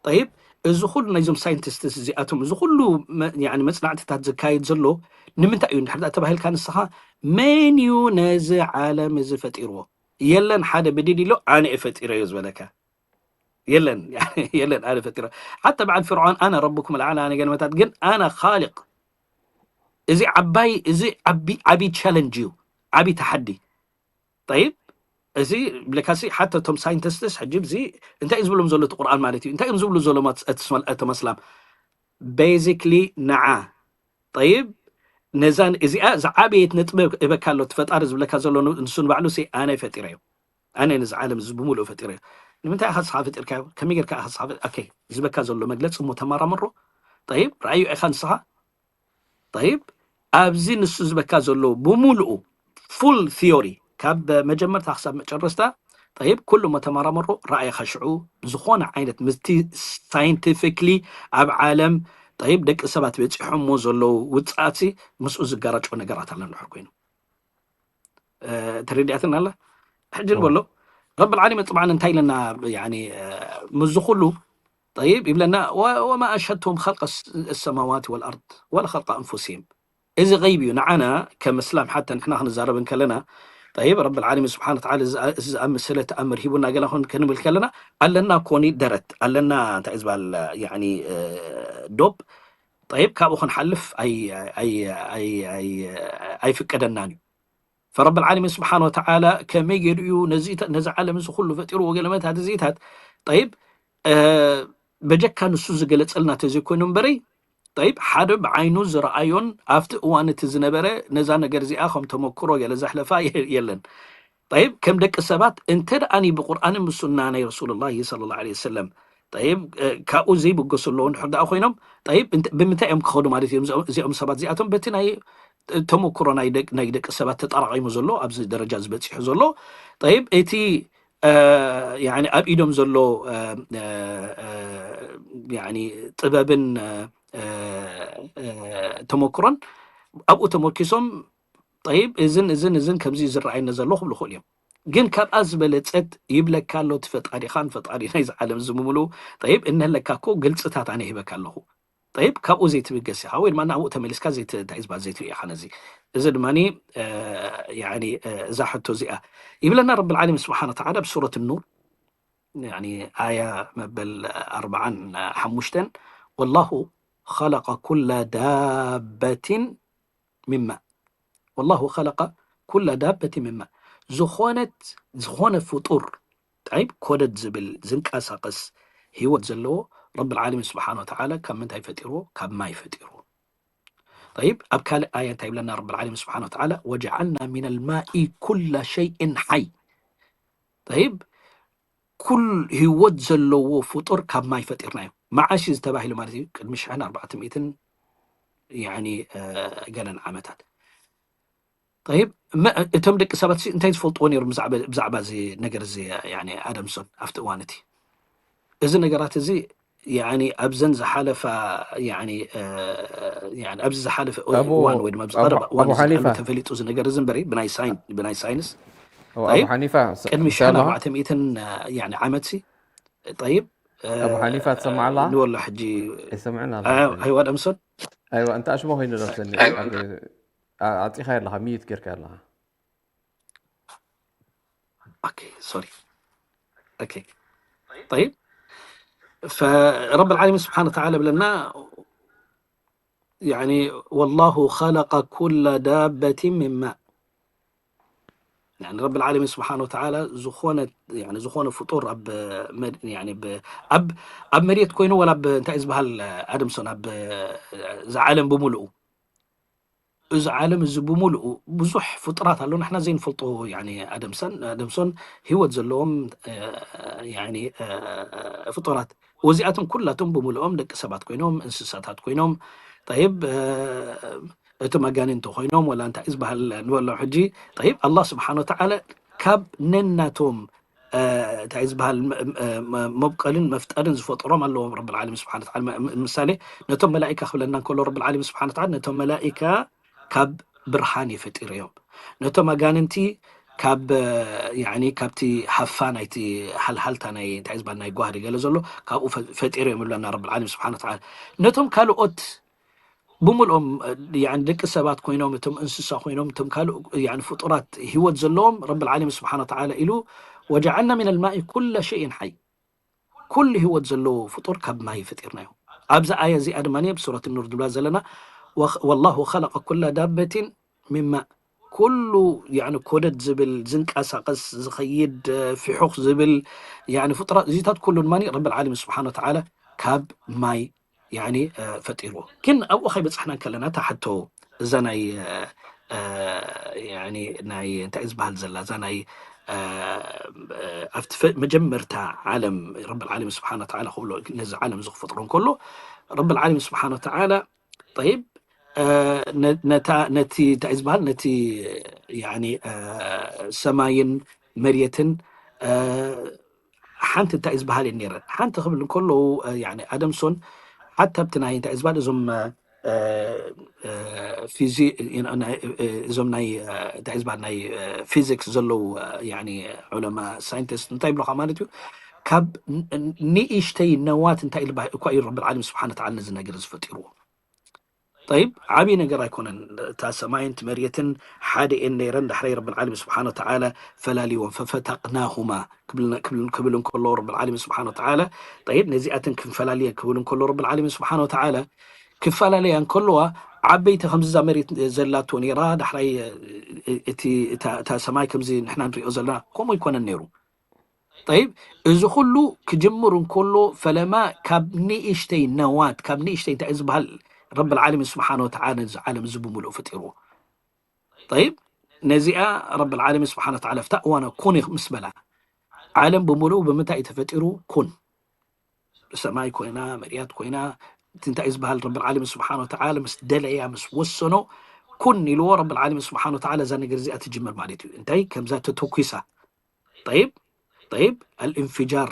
ጠይብ እዚ ኩሉ ናይዞም ሳይንቲስትስ እዚኣቶም እዚ ኩሉ መጽናዕትታት ዝካየድ ዘሎ ንምንታይ እዩ እንድሕር ተባሂልካ ንስኻ መን እዩ ነዚ ዓለም እዚ ፈጢርዎ? የለን ሓደ ብድድ ኢሎ ኣነ እየ ፈጢረዮ ዝበለካ የለን። የለን ኣነ ፈጢረ ሓታ በዓል ፍርዖን ኣነ ረብኩም ልዓላ ኣነ ገለመታት ግን ኣነ ካልቅ እዚ ዓባይ እዚ ዓቢ ቻለንጅ እዩ፣ ዓቢ ተሓዲ። ጠይብ እዚ ብለካሲ ሓታ እቶም ሳይንቲስትስ ሕጂ እዚ እንታይ እዩ ዝብሎም ዘሎ እቲ ቁርኣን ማለት እዩ እንታይ እዮም ዝብሉ ዘሎ እቶም ኣስላም? ቤዚክሊ ንዓ ጠይብ ነዛን እዚኣ ዝዓበየት ነጥበ እበካ ኣሎ እቲ ፈጣሪ ዝብለካ ዘሎ ንሱ ንባዕሉ ሲ ኣነ ፈጢረዮ ኣነ ነዚ ዓለም እዚ ብምሉእ ፈጢረዮ። ንምንታይ ኢኻ ንስኻ ፈጢርካዮ ከመይ ጌርካ ኢኻ ንስኻ ዝበካ ዘሎ መግለፂ እሞ ተመራምሮ። ጠይብ ረኣዩ ኢኻ ንስኻ ጠይብ ኣብዚ ንሱ ዝበካ ዘሎ ብምሉኡ ፉል ቲዮሪ ካብ መጀመርታ ክሳብ መጨረስታ ጠይብ ኩሉ እሞ ተመራምሮ ረኣይኻ ሽዑ ዝኾነ ዓይነት ምስቲ ሳይንቲፊክሊ ኣብ ዓለም ጠይብ ደቂ ሰባት በፂሖሞ ዘለዉ ውፅኣት ምስኡ ዝጋራጮ ነገራት ኣሎ እንድሕር ኮይኑ ተረዲኣትን ኣላ ሕጂ ንበሎ ረብ ልዓለሚን ጥብዓን እንታይ ኢለና ምስዚ ኩሉ ጠይብ ይብለና ወማ ኣሸድቱም ኸልቀ ሰማዋት ወልኣርድ ወላ ኸልቀ ኣንፉሲሂም እዚ غይብ እዩ ንዓና ከም እስላም ሓተ ንሕና ክንዛረብ እንከለና ጠይብ ረብ ልዓለሚን ስብሓን ተዓላ እዚ ዝኣምሰለ ተኣምር ሂቡና ገለ ክንብል ከለና ኣለና ኮኒ ደረት ኣለና እንታይ ዝበሃል ዶብ ጠይብ ካብኡ ክንሓልፍ ኣይፍቀደናን እዩ ፈረብ ልዓለሚን ስብሓን ወተዓላ ከመይ ገይሩ እዩ ነዚ ዓለም እዚ ኩሉ ፈጢሩ ወገለመታት እዚታት ጠይብ በጀካ ንሱ ዝገለፀልና ተዘይኮይኑ እምበረይ ጠይብ ሓደ ብዓይኑ ዝረኣዮን ኣብቲ እዋን እቲ ዝነበረ ነዛ ነገር እዚኣ ከም ተመክሮ ገለ ዘሕለፋ የለን ጠይብ ከም ደቂ ሰባት እንተ ደኣኒ ብቁርኣንን ብሱና ናይ ረሱሉላሂ ሰለላሁ ዐለይሂ ወሰለም ጠይብ ካብኡ ዘይብገሱ ኣለዉ እንድሕር ደኣ ኮይኖም ጠይብ ብምንታይ እዮም ክኸዱ ማለት እዮም እዚኦም ሰባት እዚኣቶም በቲ ናይ ተመክሮ ናይ ደቂ ሰባት ተጠራቒሙ ዘሎ ኣብዚ ደረጃ ዝበፂሑ ዘሎ ጠይብ እቲ ኣብ ኢዶም ዘሎ ጥበብን ተመክሮን ኣብኡ ተመርኪሶም ጠይብ እዝን እዝን እዝን ከምዚ ዝረኣየኒ ዘሎ ክብሉ ክእሉ እዮም ግን ካብኣ ዝበለፀት ይብለካ ኣሎ እቲ ፈጣሪኻን ፈጣሪ ናይዚ ዓለም ዝምምሉ ጠይብ እንህለካ እኮ ግልፅታት ኣነ ይህበካ ኣለኹ ጠይብ ካብኡ ዘይትብገስ ኢኻ ወይ ድማ ናብኡ ተመሊስካ እንታይ ዝበሃል ዘይትርኢ ኢኻ ነዚ እዚ ድማ እዛ ሕቶ እዚኣ ይብለና ረቢ ልዓለሚን ስብሓን ወተዓላ ብሱረት ኑር ኣያ መበል ኣርብዓን ሓሙሽተን ወላሁ ኸለቀ ኩላ ዳበትን ሚን ማእ ወላሁ ኸለቀ ኩላ ዳበትን ሚን ማእ ዝኾነት ዝኾነ ፍጡር ጠይብ ኮደድ ዝብል ዝንቀሳቀስ ህይወት ዘለዎ ረቢ ልዓለሚን ስብሓን ወተዓላ ካብ ምንታይ ፈጢርዎ ካብ ማይ ፈጢርዎ ጠይብ ኣብ ካልእ ኣያ እንታይ ይብለና ረቢ ልዓለሚን ስብሓን ወተዓላ ወጀዓልና ሚን ልማኢ ኩላ ሸይእን ሓይ ጠይብ ኩል ህይወት ዘለዎ ፍጡር ካብ ማይ ፈጢርና እዩ መዓሽ ዝተባሂሉ ማለት እዩ ቅድሚ ሽሕን ኣርባዕተ ሚእትን ያኒ ገለን ዓመታት ጠይብ እቶም ደቂ ሰባት እንታይ ዝፈልጥዎ ነይሮም ብዛዕባ እዚ ነገር እዚ ኣደምሶን ኣብቲ እዋን እቲ እዚ ነገራት እዚ ኣብዘን ዝሓለፋ ኣብዚ ዝሓለፈ እዋን ወይ ድማ ዝቀረበ እዋን ተፈሊጡ እዚ ነገር እዚ እምበሪ ብናይ ሳይንስ ቅድሚ ሽሕን ኣርባዕተ ሚእትን ዓመት ሲ ጠይብ ኣቡ ሓኒፋ ትሰማዕ ኣላ ንበሎ ሕጂ ይሰምዕን ኣላ ኣይዋ ደምሶን ኣይዋ እንተ ኣሽሞ ኮይኑ ደምሰኒ ኣፂኻ ኣለኻ ሚዩት ጌርካ ኣለኻ ኦኬ ሶሪ ኦኬ طيب فرب العالمين سبحانه وتعالى ብለና يعني والله خلق كل دابة من ماء يعني رب العالمين سبحانه وتعالى ዝኾነ يعني ዝኾነ ፍጡር ኣብ يعني ኣብ ኣብ መሬት ኮይኑ ወላ ኣብ እንታይ ዝበሃል ኣደምሶን ኣብ ዝዓለም ብምልኡ እዚ ዓለም እዚ ብምልኡ ብዙሕ ፍጡራት ኣሎ ንሕና ዘይንፈልጦ ኣደምሰን ኣደምሶን ህይወት ዘለዎም ፍጡራት ወዚኣቶም ኩላቶም ብምልኦም ደቂ ሰባት ኮይኖም እንስሳታት ኮይኖም ጠይብ እቶም ኣጋንንቲ ኮይኖም ወላ እንታይ ዝበሃል ንበሎም ሕጂ ጠይብ ኣላህ ስብሓን ወተዓላ ካብ ነናቶም እንታይ ዝበሃል መብቀልን መፍጠርን ዝፈጠሮም ኣለዎም ረብል ዓለሚን ስብሓን ተዓላ። ምሳሌ ነቶም መላኢካ ክብለና እንከሎ ረብል ዓለሚን ስብሓን ተዓላ ነቶም መላኢካ ካብ ብርሃን እዩ ፈጢርዮም። ነቶም ኣጋንንቲ ካብ ያኒ ካብቲ ሃፋ ናይቲ ሃልሃልታ ናይ እንታይ ዝበሃል ናይ ጓህሪ ገለ ዘሎ ካብኡ ፈጢርዮም ይብለና ረብል ዓለሚን ስብሓን ተዓላ። ነቶም ካልኦት ብምልኦም ደቂ ሰባት ኮይኖም እቶም እንስሳ ኮይኖም እቶም ካልእ ፍጡራት ህይወት ዘለዎም ረብል ዓለሚን ስብሓን ተዓላ ኢሉ ወጀዓልና ሚን ልማኢ ኩለ ሸይን ሓይ ኩሉ ህይወት ዘለዎ ፍጡር ካብ ማይ ፈጢርናዮ። ኣብዛ ኣያ እዚኣ ድማ ብሱረት ኑር ዝብላ ዘለና ወላሁ ኸለቀ ኩለ ዳበቲን ሚማ ኩሉ ኮደድ ዝብል ዝንቀሳቀስ ዝኸይድ ፊሑኽ ዝብል ፍጡራት እዚታት ኩሉ ድማ ረብል ዓለሚን ስብሓን ወተዓላ ካብ ማይ ፈጢርዎ። ግን ኣብኡ ከይበፃሕና ከለና እታ ሕቶ እዛ ናይ ናይ እንታይ ዝበሃል ዘላ እዛ ናይ ኣብቲ መጀመርታ ዓለም ረብል ዓለሚን ስብሓን ወተዓላ ክብሎ ነዚ ዓለም ዝክፈጥሮ እንከሎ ረብል ዓለሚን ስብሓን ወተዓላ ጠይብ ነቲ እንታይ ዝበሃል ነቲ ሰማይን መርየትን ሓንቲ እንታይ ዝበሃል እየን ነይረን። ሓንቲ ክብል እንከለዉ ኣደምሶን ሓታ ኣብቲ ናይ እንታይ ዝበሃል እዞም ፊዚ እዞም ናይ እንታይ ዝበሃል ናይ ፊዚክስ ዘለዉ ዑለማ ሳይንቲስት እንታይ ይብሉካ ማለት እዩ ካብ ንእሽተይ ነዋት እንታይ ኢልባ እኳ እዩ ረብል ዓለሚን ስብሓን ወተዓላ ነዚ ነገር ዝፈጢርዎ። ጠይብ ዓብዪ ነገር ኣይኮነን። እታ ሰማይን እቲ መሬትን ሓደ እየን ነይረን። ዳሕራይ ረብል ዓለሚን ስብሓን ወተዓላ ፈላልይወን ፈፈተቅናሁማ ክብል እንከሎ ረብል ዓለሚን ስብሓን ወተዓላ ጠይብ ነዚኣተን ክንፈላልየን ክብል እንከሎ ረብል ዓለሚን ስብሓን ወተዓላ ክፈላለያ እንከለዋ ዓበይቲ ከምዚ እዛ መሬት ዘላቶ ነይራ። ዳሕራይ እቲ እታ ሰማይ ከምዚ ንሕና ንሪኦ ዘለና ከምኡ ኣይኮነን ነይሩ። ጠይብ እዚ ኩሉ ክጅምር እንከሎ ፈለማ ካብ ንእሽተይ ነዋት ካብ ንእሽተይ እንታይ ዝበሃል ረብል ዓለሚን ስብሓን ወተዓላ ነዚ ዓለም እዚ ብምሉእ ፈጢርዎ። ጠይብ ነዚኣ ረብል ዓለሚን ስብሓን ወተዓላ ኣብታ እዋና ኩን ምስ በላ ዓለም ብምሉእ ብምንታይ እዩ ተፈጢሩ? ኩን ሰማይ ኮይና መርያት ኮይና እንታይ ዝበሃል ረብል ዓለሚን ስብሓን ወተዓላ ምስ ደለያ ምስ ወሰኖ ኩን ኢልዎ ረብል ዓለሚን ስብሓን ወተዓላ እዛ ነገር እዚኣ ትጅምር ማለት እዩ። እንታይ ከምዛ ተተኩሳ ጠይብ ጠይብ ኣልእንፍጃር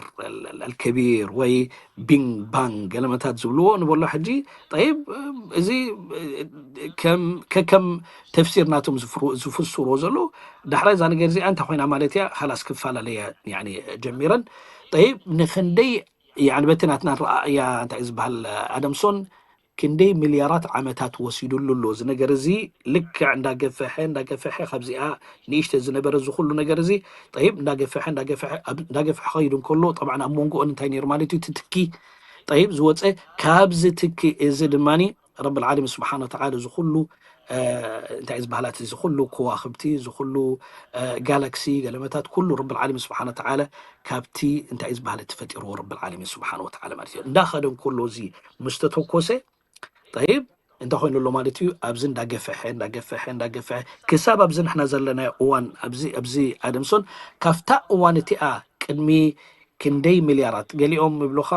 ኣልከቢር ወይ ቢንግ ባንግ ገለመታት ዝብልዎ ንበሎ ሕጂ ጠይብ እዚ ከከም ተፍሲር ናቶም ዝፍስርዎ ዘለዉ ዳሕራይ እዛ ነገር እዚኣ እንታይ ኮይና ማለት እያ ካላስ ክፈላለያ ጀሚረን ጠይብ ንክንደይ በቲ ናትና ረኣእያ እንታይ ዝበሃል ኣደምሶን ክንደይ ሚልያራት ዓመታት ወሲዱሉ ኣሎ እዚ ነገር እዚ ልክዕ እንዳገፈሐ እንዳገፈሐ ካብዚኣ ንእሽተ ዝነበረ እዚ ኩሉ ነገር እዚ ጠይብ እንዳገፈሐ እንዳገፈሐ እንዳገፈሐ ከይዱ እንከሎ ጠብዓ ኣብ መንጎኦን እንታይ ነይሩ ማለት እዩ ትትኪ ጠይብ ዝወፀ ካብዚ ትኪ እዚ ድማ ረብል ዓለሚን ስብሓን ወተዓላ እዚ ኩሉ እንታይ ዝበሃላት እዚ ኩሉ ከዋክብቲ እዚ ኩሉ ጋላክሲ ገለመታት ኩሉ ረብል ዓለሚን ስብሓን ወተዓላ ካብቲ እንታይ ዝበሃል ተፈጢርዎ ረብል ዓለሚን ስብሓን ወተዓላ ማለት እዩ እንዳኸደ እንከሎ እዚ ምስ ተተኮሰ ጠይብ እንታይ ኮይኑ ኣሎ ማለት እዩ ኣብዚ እንዳገፈሐ እንዳገፈሐ እንዳገፈሐ ክሳብ ኣብዚ ንሕና ዘለናዮ እዋን ኣብዚ ኣብዚ ኣደምሶን ካብታ እዋን እቲኣ ቅድሚ ክንደይ ሚልያራት ገሊኦም ይብሉኻ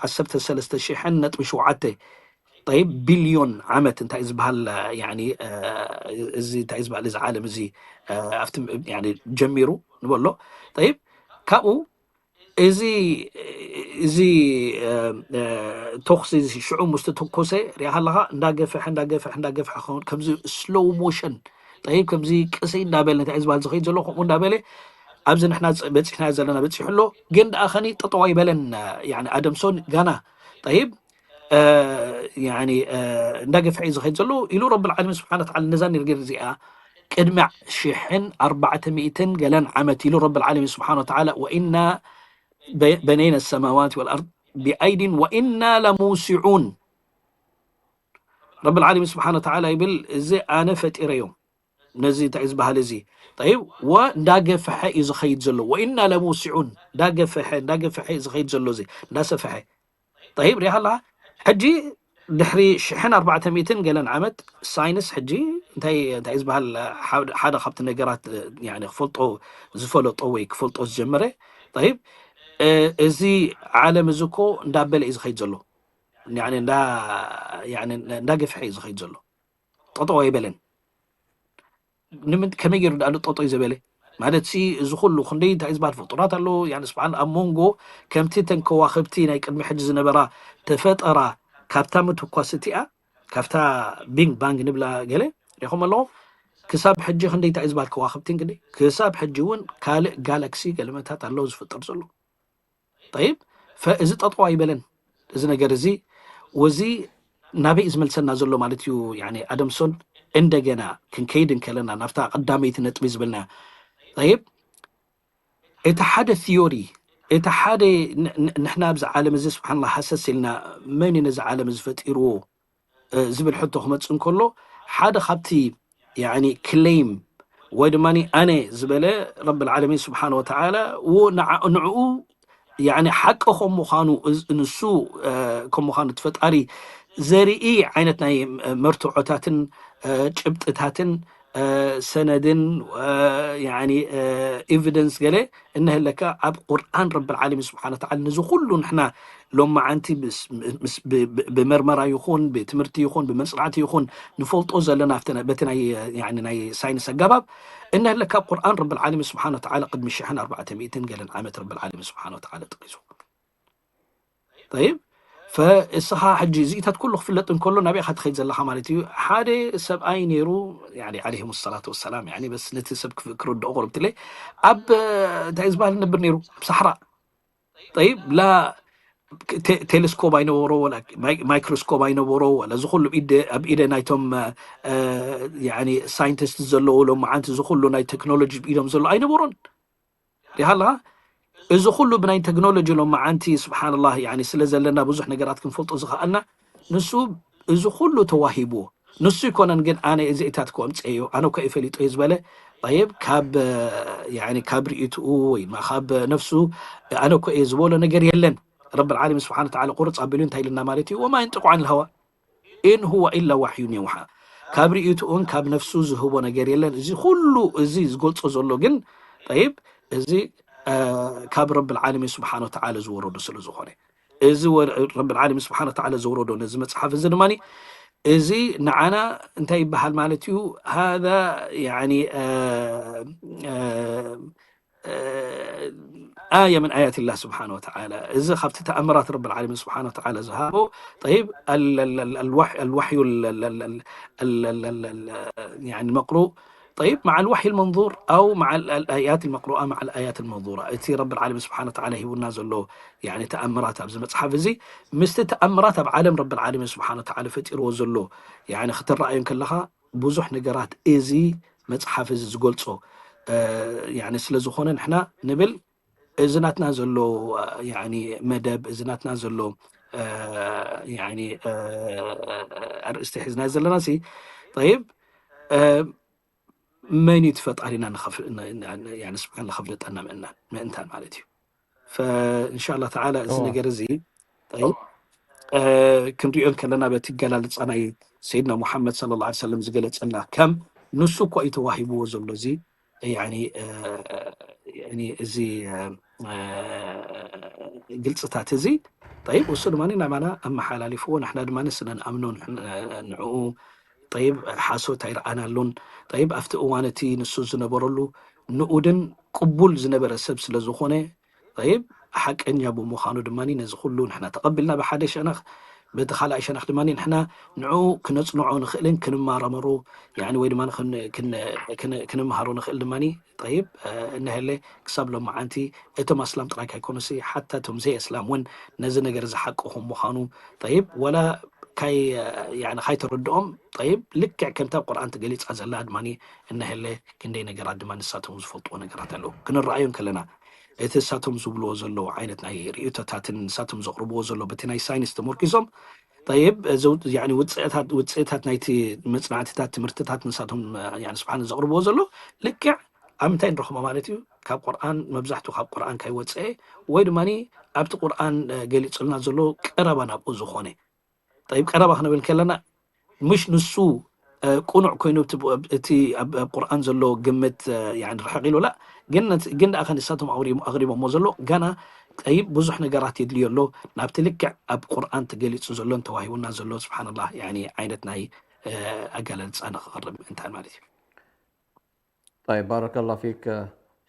ዓሰርተ ሰለስተ ሽሕን ነጥቢ ሸውዓተ ጠይብ ቢልዮን ዓመት እንታይ ዝበሃል እዚ እንታይ ዝበሃል እዚ ዓለም እዚ ኣብቲ ጀሚሩ ንበሎ ጠይብ ካብኡ እዚ እዚ ተኩሲ እዚ ሽዑ ምስ ተተኮሰ ሪኣ ከለካ እንዳገፈሐ እንዳገፈሐ እንዳገፈሐ ክኸውን ከምዚ ስሎው ሞሽን ጠይብ ከምዚ ቅስይ እንዳበለ እንታይ ዝበሃል ዝኸይድ ዘሎ ከምኡ እንዳበለ ኣብዚ ንሕና በፂሕናዮ ዘለና በፂሑ ኣሎ ግን ደኣ ከኒ ጠጠው ኣይበለን ኣደምሶን ጋና ጠይብ እንዳገፍሐ እዩ ዝኸይድ ዘሎ ኢሉ ረብል ዓለሚን ስብሓን ወተዓላ ነዛ ነገር እዚኣ ቅድሚ ሽሕን ኣርባዕተ ሚእትን ገለን ዓመት ኢሉ ረብል ዓለሚን ስብሓን ወተዓላ ወኢና በነይነ ሰማዋት ወልኣርድ ብኣይዲን ወኢና ለሙሲዑን ረብል ዓለሚን ስብሓን ወተዓላ ይብል እዚ ኣነ ፈጢረዮም ነዚ እንታይ ዝበሃል እዚ ጠይብ ወእንዳገፈሐ እዩ ዝኸይድ ዘሎ ወኢና ለሙሲዑን እንዳገፈሐ እንዳገፈሐ እዩ ዝኸይድ ዘሎ እዚ እንዳሰፈሐ ጠይብ ሪኢኻ ኣለኻ ሕጂ ድሕሪ ሽሕን ኣርባዕተ ሚእትን ገለን ዓመት ሳይንስ ሕጂ እንታይ እንታይ ዝበሃል ሓደ ካብቲ ነገራት ክፈልጦ ዝፈለጦ ወይ ክፈልጦ ዝጀመረ ጠይብ እዚ ዓለም እዚ እኮ እንዳበለ እዩ ዝኸይድ ዘሎ እንዳገፍሐ እዩ ዝኸይድ ዘሎ ጠጠው ኣይበለን ከመይ ገይሩ ዳኣ ጠጠው ዘበለ ማለት ሲ እዚ ኩሉ ክንደይ እንታይ ዝበሃል ፍጡራት ኣለዉ። ያኒ ስብሓን ኣብ መንጎ ከምቲ ተን ከዋኽብቲ ናይ ቅድሚ ሕጂ ዝነበራ ተፈጠራ ካብታ ምትኳስ እቲኣ ካብታ ቢንግ ባንግ ንብላ ገለ ሪኹም ኣለኹም። ክሳብ ሕጂ ክንደይ እንታይ ዝበሃል ከዋኽብቲ እንግዲህ ክሳብ ሕጂ እውን ካልእ ጋላክሲ ገለመታት ኣለዉ ዝፍጠር ዘሎ። ጠይብ ፈ- እዚ ጠጠው ኣይበለን። እዚ ነገር እዚ ወዚ ናበይ እዩ ዝመልሰና ዘሎ ማለት እዩ። ያኒ ኣደምሶን እንደገና ክንከይድ እንከለና ናብታ ቀዳመይቲ ነጥቢ ዝበልና ጠይብ እቲ ሓደ ቲዮሪ እቲ ሓደ ን- ን- ንሕና ኣብዚ ዓለም እዚ ስብሓንላ ሃሰስ ኢልና መን እዩ ነዚ ዓለም እዚ ፈጢርዎ ዝብል ሕቶ ክመፅእ እንከሎ ሓደ ካብቲ ያኒ ክሌም ወይ ድማ ኣነ ዝበለ ረብ ልዓለሚን ስብሓን ወተዓላ ንዕኡ ያኒ ሓቂ ከም ምዃኑ ንሱ ከም ምዃኑ እቲ ፈጣሪ ዘርኢ ዓይነት ናይ መርትዖታትን ጭብጥታትን ሰነድን ኤቪደንስ ገለ እነህለካ ኣብ ቁርኣን ረብ ልዓለሚን ስብሓን ወተዓላ ነዚ ኩሉ ንሕና ሎማዓንቲ ብመርመራ ይኹን ብትምህርቲ ይኹን ብመፅናዕቲ ይኹን ንፈልጦ ዘለና በቲ ናይ ሳይንስ ኣገባብ እነህለካ ኣብ ቁርኣን ረብ ልዓለሚን ስብሓን ወተዓላ ቅድሚ ሽሕን ኣርባዕተ ሚእትን ገለን ዓመት ረብ ልዓለሚን ስብሓን ወተዓላ ጠቂሱ። ጠይብ ፈእስኻ ሕጂ እዚኢታት ኩሉ ክፍለጥ እንከሎ ናበይ ኢኻ ትኸይድ ዘለኻ ማለት እዩ። ሓደ ሰብኣይ ነይሩ ዓለይሂም ሰላቱ ወሰላም በስ ነቲ ሰብ ክርድኦ ክርብትለይ ኣብ እንታይ ዝበሃል ነብር ነይሩ ኣብ ሳሕራ ጠይብ ላ ቴሌስኮፕ ኣይነበሮ ማይክሮስኮፕ ኣይነበሮ እዚ ኩሉ ኣብ ኢደ ናይቶም ሳይንቲስት ዘለዎ ሎማዓንቲ እዚ ኩሉ ናይ ቴክኖሎጂ ብኢዶም ዘሎ ኣይነበሮን። ሪሃላ እዚ ኩሉ ብናይ ቴክኖሎጂ ሎማዓንቲ ስብሓንላ ስለ ዘለና ብዙሕ ነገራት ክንፈልጦ ዝኸኣልና ንሱ እዚ ኩሉ ተዋሂብዎ ንሱ ይኮነን ግን ኣነ እዚ እታት ክወምፀዮ ኣነ ኮ ይፈሊጦ እዩ ዝበለ ይብ ካብ ካብ ርእትኡ ወይ ካብ ነፍሱ ኣነ ኮ እየ ዝበሎ ነገር የለን። ረብ ዓለሚን ስብሓን ተዓላ ቁርፅ ኣቢሉ እንታይ ኢልና ማለት እዩ ወማ ይንጥቁ ዓን ልሃዋ ኢን ሁወ ኢላ ዋሕዩን የውሓ። ካብ ርእትኡን ካብ ነፍሱ ዝህቦ ነገር የለን። እዚ ኩሉ እዚ ዝገልፆ ዘሎ ግን ይብ እዚ ካብ ረብ ዓለሚን ስብሓን ወተዓላ ዝወረዱ ስለ ዝኾነ እዚ ረብ ዓለሚን ስብሓን ወተዓላ ዘውረዶ ነዚ መፅሓፍ እዚ ድማ እዚ ንዓና እንታይ ይበሃል ማለት እዩ ሃذا ኣየ ምን ኣያት ላህ ስብሓን ወተዓላ እዚ ካብቲ ተኣምራት ረብ ዓለሚን ስብሓን ወተዓላ ዝሃቦ ይብ ኣልዋሕዩ መቅሩእ طيب مع الوحي المنظور أو مع الآيات المقروءة مع الآيات المنظورة እቲ ረብ ዓለሚን ስብሓን ወተዓላ ሂቡና ዘሎ ተኣምራት ኣብዚ መፅሓፍ እዚ ምስቲ ተኣምራት ኣብ ዓለም ረብ ዓለሚን ስብሓን ወተዓላ ፈጢርዎ ዘሎ ክትረኣዩ ከለኻ ብዙሕ ነገራት እዚ መፅሓፍ እዚ ዝገልፆ ስለ ዝኾነ ንሕና ንብል እዚ ናትና ዘሎ መደብ እዚ ናትና ዘሎ ኣርእስቲ ሒዝና ዘለና ይብ መን እዩ ፈጣሪና ስብሓን ከፍለጠና ምእንታን ማለት እዩ። እንሻላ ተዓላ እዚ ነገር እዚ ክንሪኦ ከለና በቲ ገላልፃ ናይ ሰይድና ሙሓመድ ለ ላ ሰለም ዝገለፀልና ከም ንሱ እኳ እዩ ተዋሂብዎ ዘሎ እዚ እዚ ግልፅታት እዚ ይብ እሱ ድማ ናባና ኣመሓላሊፍዎ ንሕና ድማ ስነ ንኣምኖ ንዕኡ ይብ ሓሶት ኣይረኣናሉን ይብ ኣብቲ እዋን እቲ ንሱ ዝነበረሉ ንኡድን ቅቡል ዝነበረ ሰብ ስለ ዝኾነ ይብ ሓቀኛ ብምዃኑ ድማ ነዚ ኩሉ ንሕና ተቐቢልና ብሓደ ሸነኽ በቲ ካልኣይ ሸነኽ ድማ ንሕና ንዕኡ ክነፅንዖ ንኽእልን ክንማረመሩ ወይ ድማ ክንምሃሮ ንኽእል ድማ ይብ እነሀለ ክሳብ ሎማዓንቲ እቶም ኣስላም ጥራይ ካይኮኑሲ ሓታ እቶም ዘይ ኣስላም እውን ነዚ ነገር ዝሓቅኹም ምዃኑ ይብ ወላ ካይተረድኦም ይብ ልክዕ ከምታ ቁርኣን ትገሊፃ ዘላ ድማ እነሀለ ክንደይ ነገራት ድማ ንሳቶም ዝፈልጥዎ ነገራት ኣለዉ ክንረኣዮም ከለና እቲ ንሳቶም ዝብልዎ ዘለዉ ዓይነት ናይ ርእቶታትን ንሳቶም ዘቕርብዎ ዘሎ በቲ ናይ ሳይንስ ተመርኪሶም ይብ ውፅእታት ናይቲ መፅናዕትታት ትምህርትታት ንሳቶም ስብሓን ዘቕርብዎ ዘሎ ልክዕ ኣብ ምንታይ ንረኽቦ ማለት እዩ ካብ ቁርኣን መብዛሕትኡ ካብ ቁርኣን ካይወፀአ ወይ ድማ ኣብቲ ቁርኣን ገሊፅልና ዘሎ ቀረባ ናብኡ ዝኾነ ይብ ቀረባ ክንብል ከለና ምሽ ንሱ ቁኑዕ ኮይኑ እቲ ኣብ ቁርኣን ዘሎ ግምት ርሕቕ ኢሉ ላ ግን ደኣ ከ ንሳቶም ኣቕሪቦሞ ዘሎ ጋና ይብ ብዙሕ ነገራት የድልዮ ኣሎ ናብቲ ልክዕ ኣብ ቁርኣን ተገሊፁ ዘሎን ተዋሂቡና ዘሎ ስብሓንላ ዓይነት ናይ ኣገላልፃ ንክቐርብ ምእንታን ማለት እዩ። طيب بارك الله فيك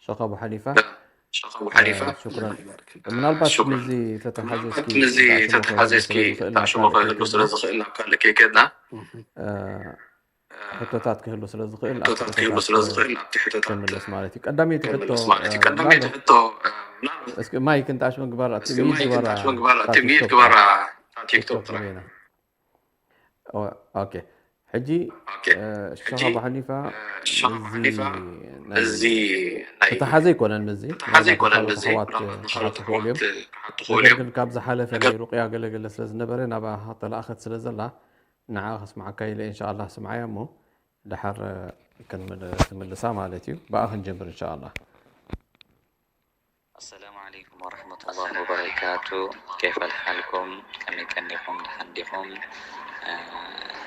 ሸኽ ኣቡ ሓኒፋ፣ ሸኽ ኣቡ ሓኒፋ፣ ሽኩራን። ምናልባት ሽኩራን። ምስዚ ተተሓዘ እስኪ ምናልባት ምስዚ ተተሓዘ እስኪ ተኣሽሞ ክህሉ ስለ ዝኽእል ናብ ካልእ ከይከድና፣ ሕቶታት ክህሉ ስለ ዝኽእል፣ ኣብቲ ሕቶታት ክህሉ ስለ ዝኽእል፣ ኣብቲ ሕቶታት ክምልስ ማለት እዩ። ቀዳመይቲ ሕቶ፣ ክምልስ ማለት እዩ። ቀዳመይቲ ሕቶ፣ ምናልባት እስኪ ማይክ እንታሽ ምግባር፣ ኣብቲ እስኪ ሚዩት ማይክ ግበራ፣ እንታሽ ምግባር፣ ኣብቲ ሚዩት ቲክቶክ ግበራ፣ ጥራሕ። እታ ቲክቶክ ቲክቶክ ጥራሕ። ርኢና። ኦ፣ ኦኬ። ሕጂ፣ ኦኬ። እ፣ ሸኽ ሕጂ፣ ኣቡ ሓኒፋ፣ እ፣ ሸኽ ኣቡ ሓኒፋ፣ እዚ ናይ እዚ ናይ ተተሓዘ ኣይኮነን ምስዚ። ተተሓዘ ኣይኮነን ምስዚ። ምናልባት ኣሕዋት ምናልባት ክሓቱ ክሓቱ ክኽእሉ እዮም። ክሓቱ ክኽእሉ ነገር እዮም። ግን ካብ ዝሓለፈ ነገር ናይ ሩቅያ ገለገለ ስለ ዝነበረ ናባኻ ተላእኸት ስለ ዘላ ንዓ ከስምዓካ ኢለ ኢንሻኣላህ ስምዓያ እሞ ድሓር፣ እ፣ ክንምል-፣ ትምልሳ ማለት እዩ። ብኣ ክንጀምር ኢንሻኣላህ። السلام عليكم ورحمة الله وبركاته. كيف حالكم؟ ከመይ ቀኒኹም? ደሓን ዲኹም? እ፣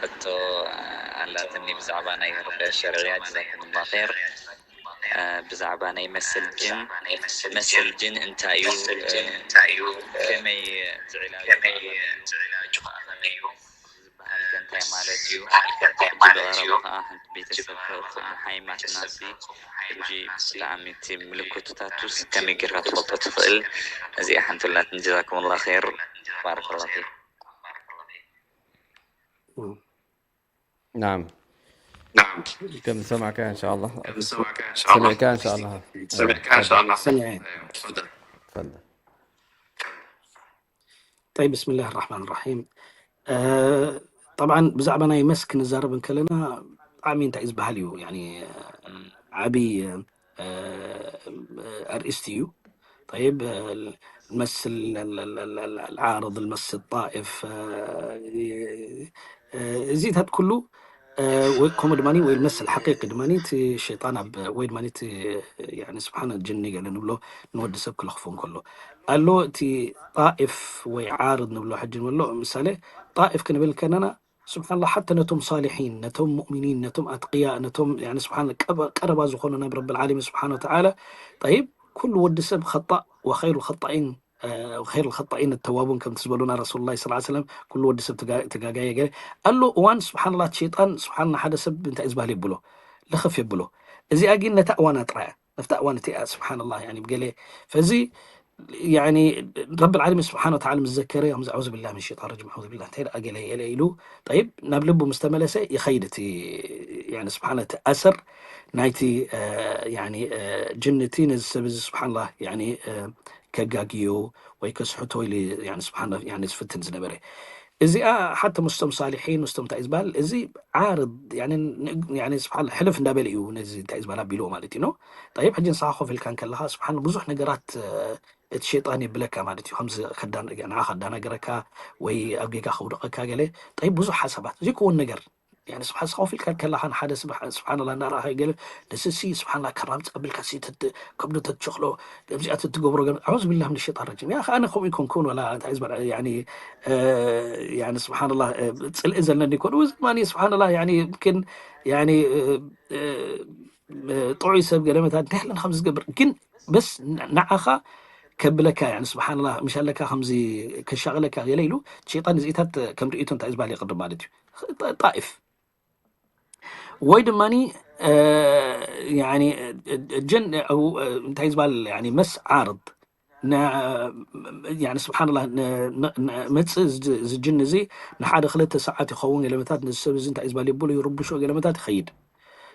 ሕቶ፣ እ፣ ኣላትኒ ብዛዕባ ናይ ሩቅያ ሸርዕያ። ጀዛኩም ላ ኸይር። እ፣ ብዛዕባ ናይ መስል ጅን፣ መስል ጅን እንታይ እዩ? እ፣ ከመይ ዝዕላጅ ከኣ ከመይ እዩ? ዝበሃል ከ እንታይ ማለት እዩ? ሕጂ ብቐረባ ከኣ ሓንቲ ቤተሰብ ከእቱ ምሓይማትናሲ ሕጂ ብጣዕሚ እቲ ምልክቱታቱስ ከመይ ጌርካ ትፈልጦ ትኽእል? እዚኣ ሓንቲ ኣላትኒ። ጀዛኩም ላ ኸይር። ባረከ ላ ፊኩም። ናም። ናም። ከም ዝሰማዕካ እንሻኣላህ። ከም ዝሰማዕካ እንሻኣላህ። ሰሚዕካ እንሻኣላህ። ሰሚዕካ እንሻኣላህ። ሰሚዐ። ተፈደል። ተፈደል። ጠይብ፣ ብስምላህ ራሕማን ራሒም። እ፣ ጠብዓን ብዛዕባ ናይ መስ ክንዛረብ እንከለና ብጣዕሚ እንታይ እዩ ዝበሃል እዩ፣ ያኒ፣ ዓብይ፣ እ፣ ኣርእስቲ እዩ። ጠይብ፣ እ፣ መስል ለ-፣ ለ-፣ ለ-፣ ለ-፣ ለ-፣ ዓርድ፣ መስል ጣኢፍ፣ እ፣ እ፣ እዚታት ኩሉ እ፣ ወይ ከምኡ ድማ ወይ መስል ሓቂቂ ድማ እቲ ሸይጣን ኣብ፣ ወይ ድማ እቲ፣ ያኒ ስብሓን ጅኒ ገለ ንብሎ ንወዲ ሰብ ክለኽፎ እንከሎ ኣሎ። እቲ ጣኢፍ ወይ ዓርድ ንብሎ ሕጂ ንብሎ ምሳሌ ጣኢፍ ክንብል ከለና ስብሓንላህ ሓታ ነቶም ሳሊሒን፣ ነቶም ሙእሚኒን፣ ነቶም ኣትቅያ፣ ነቶም ያኒ ስብሓን ቀበ-፣ ቀረባ ዝኾኑ ናብ ረብል ዓለሚን ስብሓን ወተዓላ። ጠይብ፣ ኩሉ ወዲ ሰብ ኸጣእ ወኸይሩ ኸጣኢን እ፣ ኸይር ኸጣኢን ተዋቡን ከምቲ ዝበሉና ረሱሉላህ ሰለላሁ ዐለይሂ ወሰለም፣ ኩሉ ወዲ ሰብ ተጋ-፣ ተጋጋየ ገለ ኣሎ። እዋን ስብሓንላህ ሸይጣን ስብሓንላህ ሓደ ሰብ እንታይ እዩ ዝበሃል የብሎ፣ ልኽፍ የብሎ። እዚኣ ግን ነታ እዋና ጥራያ፣ ነፍታ እዋን እቲኣ ስብሓንላህ፣ ያኒ ብገለ ፈዚ፣ ያኒ ረብል ዓለሚን ስብሓን ወተዓላ ምስ ዘከረ፣ ከምዚ ኣዑዙ ቢላህ ሚን ሸይጣን ረጂም፣ ኣዑዙ ቢላህ እንታይ ደኣ ገለ ገለ ኢሉ፣ ጠይብ፣ ናብ ልቡ ምስ ተመለሰ ይኸይድ እቲ፣ ያኒ ስብሓን እቲ ኣሰር ናይቲ፣ እ፣ ያኒ፣ እ፣ ጅን እቲ ነዚ ሰብ እዚ ስብሓንላህ፣ ያኒ፣ እ፣ ከጋግዮ ወይ ከስሕቶ ኢሉ፣ ያኒ ስብሓን፣ ያኒ ዝፍትን ዝነበረ። እዚኣ ሓቲ ምስቶም ሳሊሒን፣ ምስቶም እንታይ ዝበሃል፣ እዚ ዓርድ፣ ያኒ ን-፣ ያኒ ስብሓን ሕልፍ እንዳበለ እዩ ነዚ እንታይ ዝበሃል ኣቢልዎ ማለት እዩ፣ ኖ? ጠይብ፣ ሕጂ ንስኻ ኮፍ ኢልካ እንከለኻ፣ ስብሓን ብዙሕ ነገራት፣ እ፣ እቲ ሸይጣን የብለካ ማለት እዩ። ከምዚ ከዳን-፣ ንዓ ከዳናግረካ ወይ ኣብ ጌጋ ከውድቐካ ገለ፣ ጠይብ፣ ብዙሕ ሓሳባት፣ ዘይከውን ነገር። ያኒ ስብሓን ንስኻ ኮፍ ኢልካ ከለኻ ንሓደ ስብሓ-፣ ስብሓንላህ እንዳረኣኻ ገለ ንስሲ ስብሓንላህ ከራምፅ ኣቢልካ ሲ ተት-፣ ከብዱ ተትሸኽሎ፣ ከምዚኣ ተትገብሮ ገለ፣ ኣዑዝ ቢላህ ምን ሸይጣን ረጂም። ያ ኸዓ ኣነ ከምኡ ይኮንኩን ወላ እንታይ ዝበል-፣ ያኒ፣ እ፣ ያኒ ስብሓንላህ፣ እ፣ ፅልኢ ዘለኒ ይኮን። እዚ ድማ ስብሓንላህ ያኒ ምክን ያኒ፣ እ፣ እ፣ እ፣ ጥዑይ ሰብ ገለ መታት እንታይ ኣለና ከምዚ ዝገብር ግን በስ ን-፣ ንዓኻ ከብለካ ያኒ ስብሓንላህ ምሽ ኣለካ ከምዚ ከሻቕለካ ገለ ኢሉ ሸይጣን እዚኢታት ከም ርእይቶ እንታይ ዝበሃል ይቕድም ማለት እዩ። ጣ-፣ ጣኢፍ ወይ ድማኒ፣ እ፣ ያኒ፣ እ፣ እ፣ ጀን-፣ እ፣ እ፣ እንታይ ዝበሃል፣ ያኒ፣ መስ ዓርድ፣ ነ-፣ ያኒ፣ ስብሓንላህ፣ ነ-፣ ነ-፣ ነ-፣ መጽእ እዚ፣ እዚ ጅን እዚ ንሓደ ክልተ ሰዓት ይኸውን፣ ገለመታት ነዚ ሰብ እዚ እንታይ እዩ ዝበሃል የብሎ፣ ይርብሾ፣ ገለመታት ይኸይድ።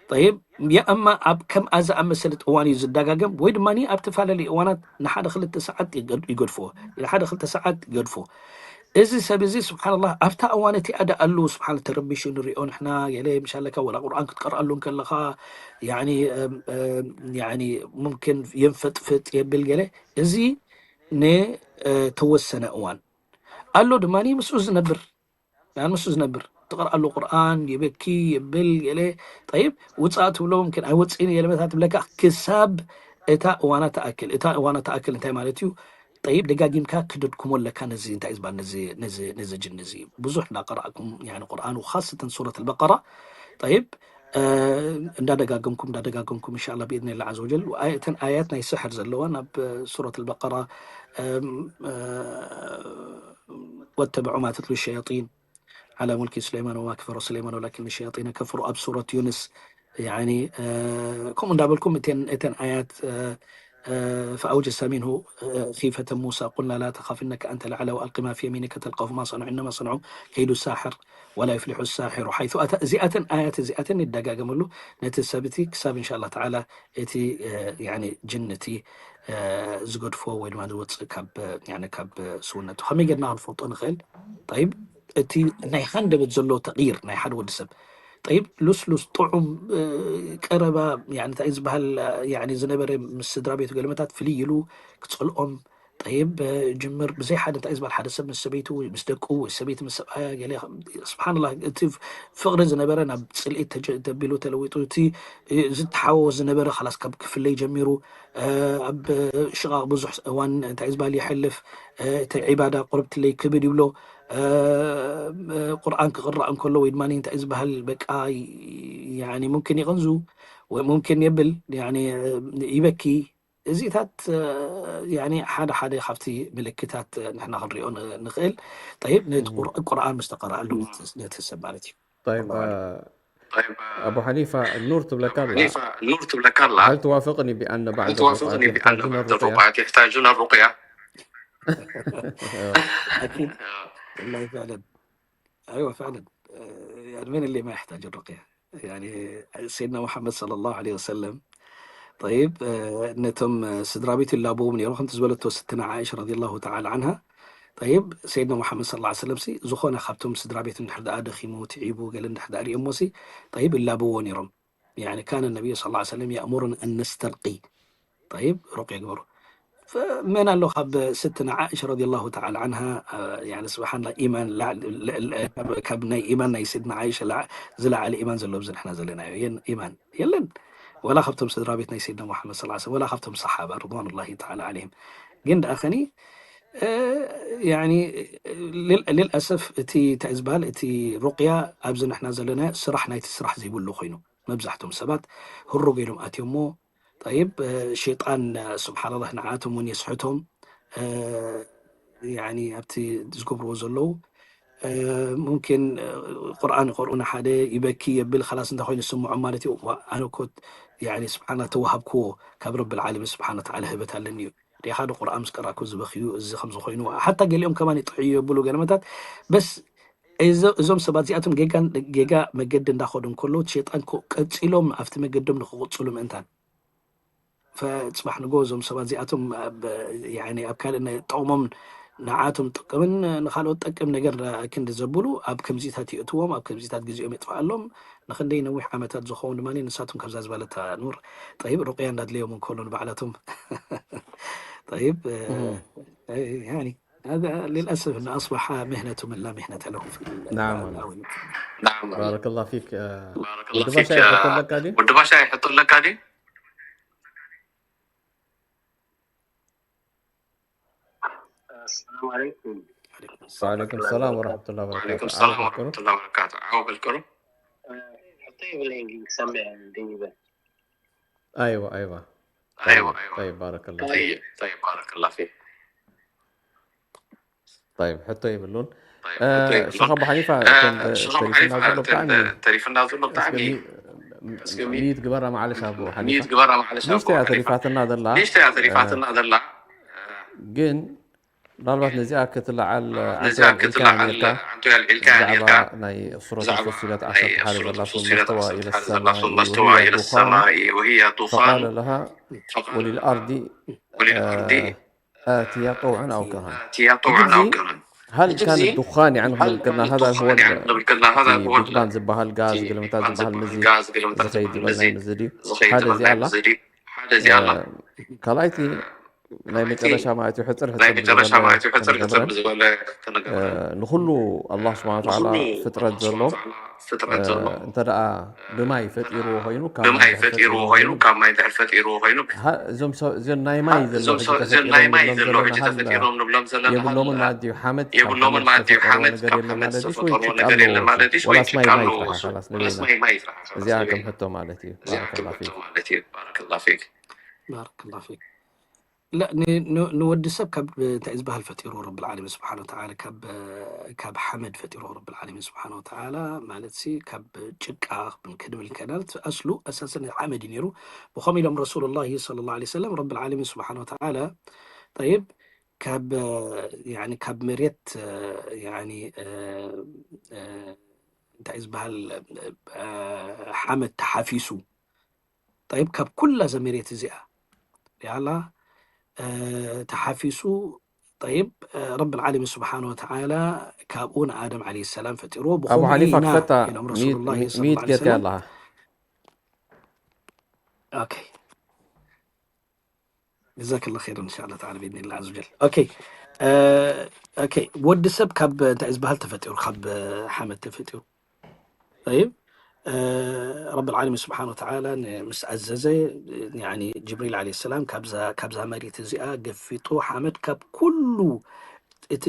ጠይብ፣ ያ እማ ኣብ ከምኣ ዝኣመሰለት እዋን እዩ ዝደጋገም፣ ወይ ድማኒ ኣብ ተፈላለዩ እዋናት ንሓደ ክልተ ሰዓት ይገድ-፣ ይገድፍዎ፣ ንሓደ ክልተ ሰዓት ይገድፎ። እዚ ሰብ እዚ ስብሓንላህ ኣብታ እዋን እቲኣ ደኣ ኣሉ ስብሓን ተረቢሹ ንሪኦ ንሕና ገለ ምሻለካ ወላ ቁርኣን ክትቀርኣሉ እንከለኻ ያኒ፣ እም፣ እም፣ ያኒ ሙምኪን የንፈጥፍጥ የብል ገለ እዚ ንተወሰነ እዋን ኣሎ ድማ ምስኡ ዝነብር ያን ምስኡ ዝነብር ትቐርኣሉ ቁርኣን ይበኪ የብል ገለ ጠይብ ውፃእ ትብሎ ሙምኪን ኣይወፅእን ገለመታት ትብለካ ክሳብ እታ እዋና ተኣክል እታ እዋና ተኣክል እንታይ ማለት እዩ ጠይብ ደጋጊምካ ክደድኩሞ ኣለካ ነዚ እንታይ ዝበሃል ነዚ ነዚ ነዚ ጅን እዚ ብዙሕ እንዳቀራእኩም ያኒ ቁርኣን ወኻሰተን ሱረት ኣልበቀራ ጠይብ እንዳደጋገምኩም እንዳደጋገምኩም እንሻላ ብኢድን ላ ዘ ወጀል እተን ኣያት ናይ ስሕር ዘለዋ ናብ ሱረት ኣልበቀራ ወተበዑ ማ ተትሉ ሸያጢን ዓላ ሙልኪ ሱለይማን ወማ ከፈረ ሱለይማን ወላኪን ሸያጢነ ከፈሩ ኣብ ሱረት ዩንስ ያኒ ከምኡ እንዳበልኩም እተን ኣያት ፈኣውጀሰ ሚንሁ ኺፈተ ሙሳ ቁልና ላ ተኻፍ እነከ ኣንተ ለዓላ ወኣልቂ ማ ፊ የሚኒከ ተልቀፉ ማ ሰንዑ እነማ ሰንዑ ከይዱ ሳሕር ወላ ዩፍሊሑ ሳሒሩ ሓይቱ ኣታ። እዚኣተን ኣያት እዚኣተን ይደጋገመሉ ነቲ ሰብ እቲ ክሳብ እንሻ ኣላ ተዓላ እቲ ጅን እቲ ዝገድፎ ወይ ድማ ዝወፅእ ካብ ስውነቱ ከመይ ገርና ክንፈልጦ ንኽእል? ጠይብ እቲ ናይ ሃንደበት ዘሎ ተቕይር ናይ ሓደ ወዲ ሰብ ጠይብ ሉስሉስ ጥዑም ቀረባ እንታይ ዝበሃል ዝነበረ ምስ ስድራ ቤቱ ገለመታት ፍልይ ኢሉ ክፀልኦም ጠይብ ጅምር ብዘይ ሓደ እንታይ ዝበሃል ሓደ ሰብ ምስ ሰበይቱ ምስ ደቁ ወይ ሰበይቲ ምስ ሰብኣያ ገለ ስብሓንላ እቲ ፍቕሪ ዝነበረ ናብ ፅልኢት ተቢሉ ተለዊጡ እቲ ዝተሓወ ዝነበረ ካላስ ካብ ክፍለይ ጀሚሩ ኣብ ሽቓቕ ብዙሕ እዋን እንታይ ዝበሃል የሕልፍ እቲ ዒባዳ ቁርብትለይ ክብድ ይብሎ ቁርኣን ክቕራእ እንከሎ ወይ ድማ እንታይ ዝበሃል በቃ ሙምኪን ይቕንዙ ወይ ሙምኪን የብል ይበኪ እዚታት ሓደ ሓደ ካብቲ ምልክታት ንሕና ክንሪኦ ንኽእል ጠይብ ቁርኣን ምስ ተቐረኣሉ ነቲ ሰብ ማለት እዩ طيب أبو حنيفة النور تبلك الله هل توافقني بأن بعض الرقية يحتاجون الرقية؟ يحتاجون الرقية أكيد والله فعلا أيوة فعلا يعني مين اللي ما يحتاج الرقية يعني سيدنا محمد صلى الله عليه وسلم طيب ነቶም ስድራ ቤት ይላብዎም ነይሮም ከምቲ ዝበለቶ ስትና ዓኢሻ ረዲየላሁ ተዓላ ዓንሃ طيب سيدنا محمد صلى الله عليه وسلم ሲ ዝኾነ ካብቶም ስድራ ቤት እንድሕር ደኣ ደኺሙ ትዒቡ ገለ እንድሕር ደኣ ሪኦሞ ሲ طيب ይላብዎ ነይሮም يعني كان النبي صلى الله عليه وسلم يأمرنا أن نسترقي طيب رقية ግበሩ መን ኣሎ ካብ ስትና ዓኢሻ ረዲየላሁ ተዓላ ዓንሃ ስብሓንላ ኢማን ካብ ናይ ኢማን ናይ ስድና ዓኢሻ ዝለዓለ ኢማን ዘሎ ብዚ ንሕና ዘለናዮ የን ኢማን የለን ወላ ካብቶም ስድራ ቤት ናይ ስድና ሙሓመድ ስ ወላ ካብቶም ሰሓባ ርድዋኑላሂ ተዓላ ዓለይህም ግን ደኣ ኸኒ ልልኣሰፍ እቲ እንታይ ዝበሃል እቲ ሩቅያ ኣብዚ ንሕና ዘለና ስራሕ ናይቲ ስራሕ ዘይብሉ ኮይኑ መብዛሕቶም ሰባት ህሩግ ኢሎም ኣትዮሞ ጠይብ ሸይጣን ስብሓንላህ ንዓቶም እውን የስሕቶም ኣብቲ ዝገብርዎ ዘለዉ ሙምኪን ቁርኣን ይቀርኡ ንሓደ ይበኪ የብል ከላስ እንታይ ኮይኑ ዝስምዖም ማለት እዩ ኣነ እኮ ስብሓና ተዋሃብክዎ ካብ ረቢ ልዓለሚን ስብሓን ወተዓላ ህበት ኣለኒ እዩ ሪኻ ዶ ቁርኣን ምስ ቀራእኩ ዝበኽዩ እዚ ከምዚ ኮይኑ ሓታ ገሊኦም ከማን ይጥዕዩ የብሉ ገለመታት በስ እዞም ሰባት እዚኣቶም ጌጋ መገዲ እንዳኸዱ እንከለዉ ሸይጣን ቀፂሎም ኣብቲ መገዶም ንክቕፅሉ ምእንታን ፈፅባሕ ንጎ እዞም ሰባት እዚኣቶም ኣብ ካልእ ጠቕሞም ንዓቶም ጥቅምን ንካልኦት ጠቅም ነገር ክንዲ ዘብሉ ኣብ ከምዚታት ይእትዎም ኣብ ከምዚታት ግዜኦም የጥፍኣሎም ንክንደይ ነዊሕ ዓመታት ዝኸውን ድማ ንሳቶም ካብዛ ዝበለታ ኑር ጠይብ ሩቅያ እንዳድለዮም እንከሎ ንባዕላቶም ጠይብ للأسف أن أصبح مهنة من لا مهنة له في نعم نعم بارك الله فيك ودباشا يحط لك هذه ودباشا يحط لك هذه السلام عليكم وعليكم السلام ورحمة الله وبركاته وعليكم السلام ورحمة الله وبركاته عاو بالكرم حطيه بالانجليزي سمع دقيقة ايوه ايوه ايوه ايوه طيب بارك الله طيب طيب بارك الله فيك طيب ሕቶ የብሉን ሸኽ ኣቡ ሓኒፋ ተሪፍና ዘሎ ብጣዕሚ ተሪፍና ዘሎ ብጣዕሚ ሚት ግበራ ማዓለሽ ኣቡ ሚት ግበራ ማዓለሽ ኣቡ ንሽተያ ተሪፋትና ዘላ ንሽተያ ተሪፋትና ዘላ ግን ምናልባት ነዚኣ ክትለዓል ነዚኣ ክትለዓል ዓንቶ ያልዒልካ ነርካ ናይ ሱረት ፈሲለት ዓሰርተ ሓደ ዘላቶ መስተዋ ኢለ ዝሰማ መስተዋ ኢለ ዝሰማ ወህያ ዱኻን ለሃ ወሊልኣርዲ ወሊልኣርዲ ኣትያ ጠውዐን ኣው ከርሃን ኣትያ ጠውዐን ኣው ከርሃን هل كان الدخان يعني نبل كنا هذا هو نبل كنا هذا هو ዱኻን ዝበሃል ጋዝ ግልምታት ዝበሃል ምዚ ዝኸይድ ዝበልና ምዚ ድዩ ሓደ እዚ ኣላ ካልኣይቲ ናይ መጨረሻ ማለት እዩ ሕፅር ናይ መጨረሻ ማለት እዩ ሕፅር ሕፅር ዝበለ ንኩሉ ኣላህ ስብሓን ተዓላ ፍጥረት ዘሎ እንተ ደኣ ብማይ ፈጢርዎ ኮይኑ ካብ ማይ ብማይ ፈጢርዎ ኮይኑ ካብ ማይ ድሕር ፈጢርዎ ኮይኑ እዞም ሰብ እዚኦም ናይ ማይ ዘለዉ ሕጂ እዞም ሰብ እዚኦም ናይ ማይ ዘለዉ ሕጂ ተፈጢሮም ንብሎም ዘለና የብሎምን ማለት እዩ ሓመድ ካብ የብሎምን ሓመድ ማለት እዩ ዝተፈጠረ ሓመድ ነገር ካብ የለን ሓመድ ማለት እዩ ዝተፈጠሩ ጭቃ ነገር ኣለዎ የለን ማለት እዩ ወላ ወይ ስማይ ጭቃ ማይ ኣለዎ ጥራሕ ካላስ ወላ ንበይና ስማይ ማይ ጥራሕ ካላስ እዚኣ ንበይና ከም ሕቶ ማለት እዩ እዚኣ ባረከላ ከም ፊክ ሕቶ ማለት እዩ ባረከላ ፊክ بارك الله فيك لا ንወዲ ሰብ ካብ እንታይ ዝበሃል ፈጢሩ ረብል ዓለሚን ስብሓን ወተዓላ ካብ ካብ ሓመድ ፈጢሩ ረብል ዓለሚን ስብሓን ወተዓላ ማለት ሲ ካብ ጭቃ ክንብል ከና ኣስሉ ኣሳሰን ሓመድ እዩ ነይሩ። ብኸም ኢሎም ረሱሉላሂ ሰለላሁ ዐለይሂ ወሰለም ረብል ዓለሚን ስብሓን ወተዓላ ጠይብ ካብ ያኒ ካብ መሬት ያኒ እንታይ ዝበሃል ሓመድ ተሓፊሱ ጠይብ ካብ ኩላ እዛ መሬት እዚኣ ያላ ተሓፊሱ ጠይብ ረብል ዓለሚን ስብሓን ወተዓላ ካብኡ ንኣደም ዓለይሂ ሰላም ፈጢርዎ። ኣቡ ሓኒፋ ክፈታ ኢሎም ረሱሉላሂ ሚት ጌርካ ኣለኻ። ኦኬ ጀዛከላ ኸይር እንሻላ ተዓላ ብኢድኒላ ዓዘ ወጀል። ኦኬ ኦኬ ወዲ ሰብ ካብ እንታይ ዝበሃል ተፈጢሩ ካብ ሓመድ ተፈጢሩ ጠይብ ረብል ዓለሚን ስብሓን ወተዓላ ምስ ኣዘዘ ጅብሪል ዓለይሂ ሰላም ካብዛ መሬት እዚኣ ገፊጡ ሓመድ ካብ ኩሉ እቲ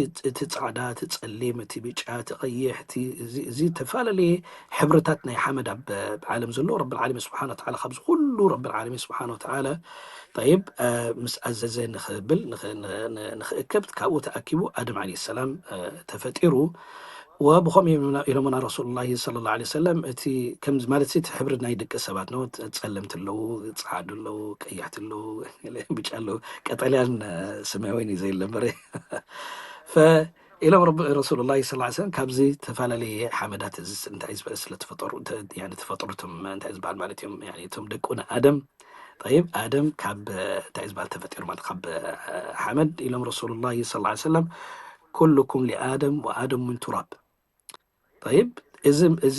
ፃዕዳ እቲ ፀሊም እቲ ብጫ እቲ ቀይሕ እዚ ዝተፈላለየ ሕብርታት ናይ ሓመድ ኣብ ዓለም ዘሎ ረብል ዓለሚን ስብሓን ወተዓላ ካብዚ ኩሉ ረብል ዓለሚን ስብሓን ወተዓላ ጠይብ ምስ ኣዘዘ ንኽብል ንኽእከብ ካብኡ ተኣኪቡ ኣደም ዓለይሂ ሰላም ተፈጢሩ። ወብኸምኡ ኢሎምና ረሱሉላሂ ሰለላሁ ዐለይሂ ወሰለም እቲ ከምዚ ማለት እቲ ሕብሪ ናይ ደቂ ሰባት ነው። ጸለምቲ ኣለዉ፣ ጸዓዱ ኣለዉ፣ ቀያሕቲ ኣለዉ፣ ብጫ ኣለዉ፣ ቀጠልያን ሰማያዊን እዩ ዘየለ እምበር ኢሎም ረሱሉላሂ ሰለላሁ ዐለይሂ ወሰለም ካብዚ ተፈላለየ ሓመዳት እዚ እንታይ ዝበለ ስለ ተፈጠሩ ተፈጥሩ እንታይ ዝበሃል ማለት እዮም እቶም ደቁ ንኣደም ጠይብ ኣደም ካብ እንታይ ዝበሃል ተፈጢሩ ማለት ካብ ሓመድ ኢሎም ረሱሉላሂ ሰለላሁ ዐለይሂ ወሰለም ኩልኩም ሊኣደም ወኣደም ምን ቱራብ። ጠይብ እዚ እዚ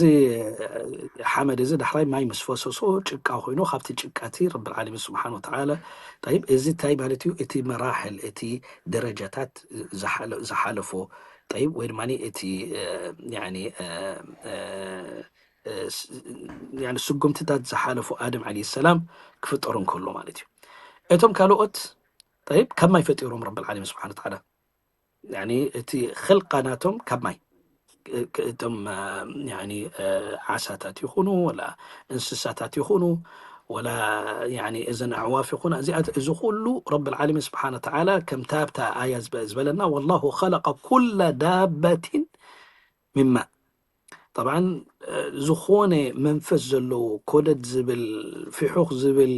ሓመድ እዚ ዳሕራይ ማይ ምስ ፈሰሶ ጭቃ ኮይኑ ካብቲ ጭቃ እቲ ረብል ዓለሚን ስብሓን ወተዓላ ጠይብ እዚ እንታይ ማለት እዩ? እቲ መራሕል እቲ ደረጃታት ዝሓለፎ ጠይብ ወይ ድማ እቲ ስጉምትታት ዝሓለፉ ኣደም ዓለይሂ ሰላም ክፍጠሩ እንከሎ ማለት እዩ። እቶም ካልኦት ጠይብ ካብ ማይ ፈጢሮም ረብል ዓለሚን ስብሓን ወተዓላ እቲ ኽልቃ ናቶም ካብ ማይ እቶም ዓሳታት ይኹኑ ወላ እንስሳታት ይኹኑ ወላ እዘን ኣዕዋፍ ይኹና እዚኣት እዚ ኩሉ ረብል ዓለሚን ስብሓን ወተዓላ ከምታ ኣብታ ኣያ ዝበለና ወላሁ ኸለቀ ኩለ ዳበቲን ሚማ ጠብዓን ዝኾነ መንፈስ ዘለዎ ኮደድ ዝብል ፊሑኽ ዝብል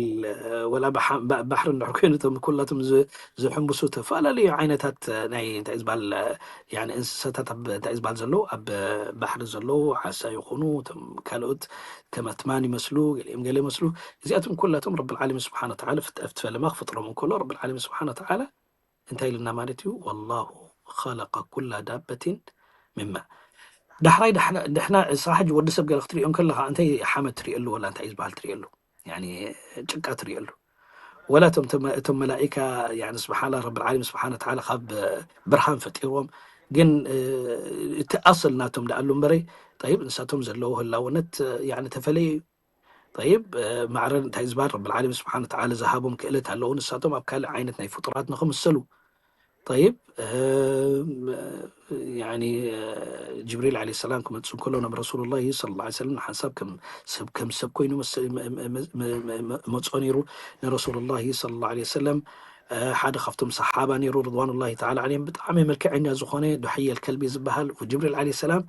ወላ ባሕሪ እንድሕር ኮይኑ እቶም ኩላቶም ዝሕምብሱ ዝተፈላለዩ ዓይነታት ናይ እንታይ ዝበሃል እንስሳታት እንታይ ዝበሃል ዘለዉ ኣብ ባሕሪ ዘለዉ ዓሳ ይኹኑ እቶም ካልኦት ከም ኣትማን ይመስሉ ገሊኦም ገለ ይመስሉ እዚኣቶም ኩላቶም ረብል ዓለሚን ስብሓን ወተዓላ ፍጠፍቲ ፈለማ ክፈጥሮም እንከሎ ረብል ዓለሚን ስብሓን ወተዓላ እንታይ ኢልና ማለት እዩ ወላሁ ኸለቀ ኩላ ዳበቲን ሚማ ዳሕራይ ድሕና ንስኻ ሕጂ ወዲ ሰብ ገለ ክትሪኦ ከለኻ እንታይ ሓመድ ትሪእሉ ወላ እንታይ ዝበሃል ትሪእሉ ጭቃ ትሪእሉ ወላ እቶም መላኢካ ስብሓላ ረብል ዓለሚን ስብሓን ወተዓላ ካብ ብርሃን ፈጢርዎም ግን እቲ ኣስል ናቶም ደኣሉ እምበረይ ጠይብ ንሳቶም ዘለዎ ህላውነት ተፈለየ እዩ ጠይብ ማዕረ እንታይ ዝበሃል ረብል ዓለሚን ስብሓን ወተዓላ ዝሃቦም ክእለት ኣለዉ ንሳቶም ኣብ ካልእ ዓይነት ናይ ፍጡራት ንኽምሰሉ ጠይብ ጅብሪል ዓለ ሰላም ክመፅእ እንከሎ ናብ ረሱሉላሂ ሰለላሁ ዐለይሂ ወሰለም ንሓንሳብ ከም ሰብ ከም ሰብ ኮይኑ መስ- መ- መ- መ- መ- መ- መፅኦ ነይሩ ንረሱሉላሂ ሰለላሁ ዐለይሂ ወሰለም ሓደ ካብቶም ሰሓባ ነይሩ ርድዋኑላሂ ተዓላ ዓለይሂም ብጣዕሚ መልክዐኛ ዝኾነ ዱሐየል ከልቢ ዝበሃል ጅብሪል ዓለ ሰላም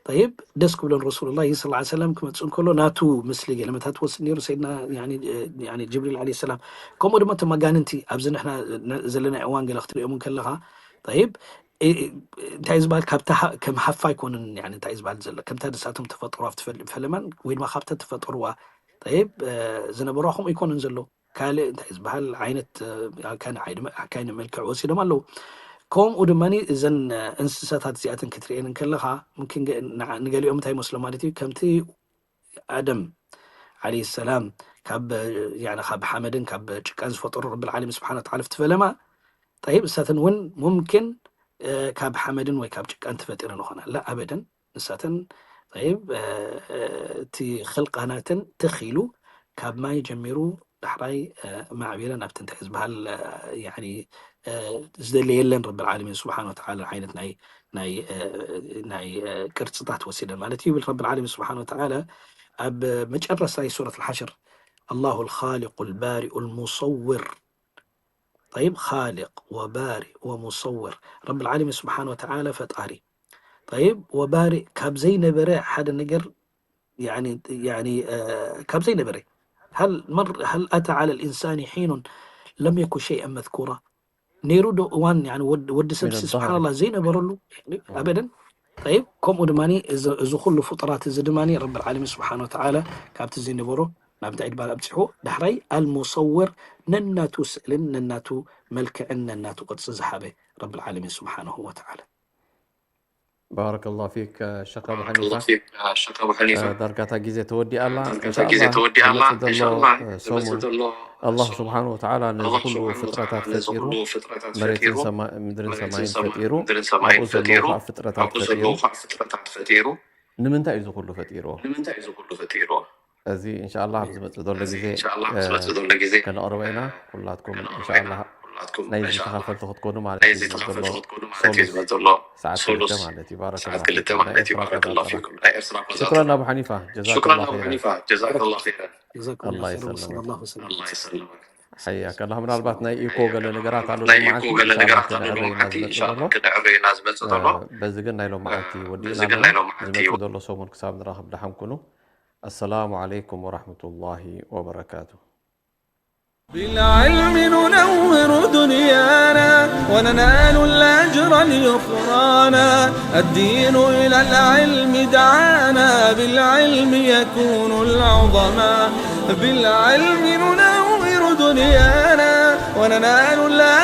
ጠይብ ደስ ክብሎን ረሱሉላሂ ሰለላሁ ዐለይሂ ወሰለም ክመፅእ እንከሎ ናቱ ምስሊ ገለመታት ወስድ ነይሩ ሰይድና ያኒ ጅብሪል ዓለ ሰላም ከምኡ ድማ እቶም ኣጋንንቲ ኣብዚ ንሕና ዘለናይ እዋን ገለ ክትሪኦም ከለኻ ጠይብ እንታይ ዝበሃል ካብታ ከም ሃፋ ኣይኮንን እንታይ ዝበሃል ዘሎ ከምታ ንሳቶም ተፈጥሮ ኣብቲ ፈለማን ወይ ድማ ካብታ ተፈጥርዋ ጠይብ ዝነበሩ ከምኡ ኣይኮንን ዘሎ ካልእ እንታይ ዝበሃል ዓይነት ኣካይነ መልክዕ ወሲዶም ኣለዉ ከምኡ ድማ እዘን እንስሳታት እዚኣተን ክትርእየን ከለኻ ንገሊኦም እንታይ መስሎ ማለት እዩ ከምቲ ኣደም ዓለይሂ ሰላም ካብ ያኒ ካብ ሓመድን ካብ ጭቃን ዝፈጠሩ ረብል ዓለሚን ስብሓን ወተዓላ ፍቲ ፈለማ ጠይብ እሳተን እውን ሙምኪን ካብ ሓመድን ወይ ካብ ጭቃን ተፈጢረን ይኾና ላ ኣበደን ንሳተን ጠይብ እቲ ኽልቃናተን ተኺሉ ካብ ማይ ጀሚሩ ዳሕራይ ማዕቢለን ኣብቲ እንታይ ዝበሃል ያኒ ዝደለ የለን ረብል ዓለሚን ስብሓን ወተዓላ ዓይነት ናይ ናይ ናይ ቅርፅታት ወሲደን ማለት እዩ ይብል ረብል ዓለሚን ስብሓን ወተዓላ ኣብ መጨረስታ ናይ ሱረት ልሓሽር ኣላሁ ልኻሊቁ ልባሪኡ ልሙሰውር طيب، خالق وبارئ ومصور، رب العالمين سبحانه وتعالى ፈጣሪ። طيب، وبارئ ካብ ዘይነበረ ሓደ ነገር يعني يعني ካብ ዘይነበረ هل مر هل أتى على الإنسان حين لم يكن شيئا مذكورا ነይሩ ዶ እዋን يعني ወዲ ሰብ سبحان الله ዘይነበረሉ أبدا طيب ከምኡ ድማ እዚ ኩሉ ፍጡራት እዚ ድማ رب العالمين سبحانه وتعالى ካብቲ ዘይነበሮ ናብ እንታይ ድባል ኣብፅሑ ዳሕራይ المصور ነናቱ ስእልን ነናቱ መልክዕን ነናቱ ቅርፂ ዝሃበ رب العالمين سبحانه وتعالى بارك الله فيك شيخ أبو حنيفة. بارك الله فيك شيخ أبو حنيفة. ዳርጋታ ግዜ ተወዲኣ ኣላ ዳርጋታ ግዜ ተወዲኣ ኣላ إن شاء الله ዝመፅእ ዘሎ ሰሙን الله سبحانه وتعالى ነዚ ኩሉ ፍጥረታት ፈጢሩ መሬትን ምድርን ሰማይን ፈጢሩ ኣብኡ ዘለዉ ከዓ ፍጥረታት ፈጢሩ ንምንታይ እዩ እዚ ኩሉ ፈጢርዎ እዚ إن شاء الله ኣብ ዝመፅእ ዘሎ ግዜ ከነቕርቦ ኢና ኩላትኩም إن شاء الله ናይዚ ተኻፈልቲ ክትኮኑ ማለት እዩ ዝመፅእ ዘሎ ሰሉስ ሰዓት ክልተ ማለት እዩ ባረከላ ፊኩም ናይ ኤርትራ ቆፃፅራ ሽኩራን ኣቡ ሓኒፋ ጀዛከላ ኸይራ جزاكم الله الله خيرا يسلمك. وصلى الله وسلم على سيدنا محمد حياك الله ምናልባት ናይ ኢኮ ገለ ነገራት ኣሎ ሎማዓንቲ إن شاء الله ክነዕርዮ ኢና ዝመፅእ ዘሎ በዚ ግን ናይ ሎማዓንቲ ወዲእና ኣለና ዝመፅእ ዘሎ ሰሙን ክሳብ ንራኸብ ደሓን ኩኑ السلام عليكم ورحمة الله وبركاته بالعلم ننور دنيانا وننال الأجر اليخرانا الدين إلى العلم دعانا بالعلم يكون العظما بالعلم ننور دنيانا وننال الأجر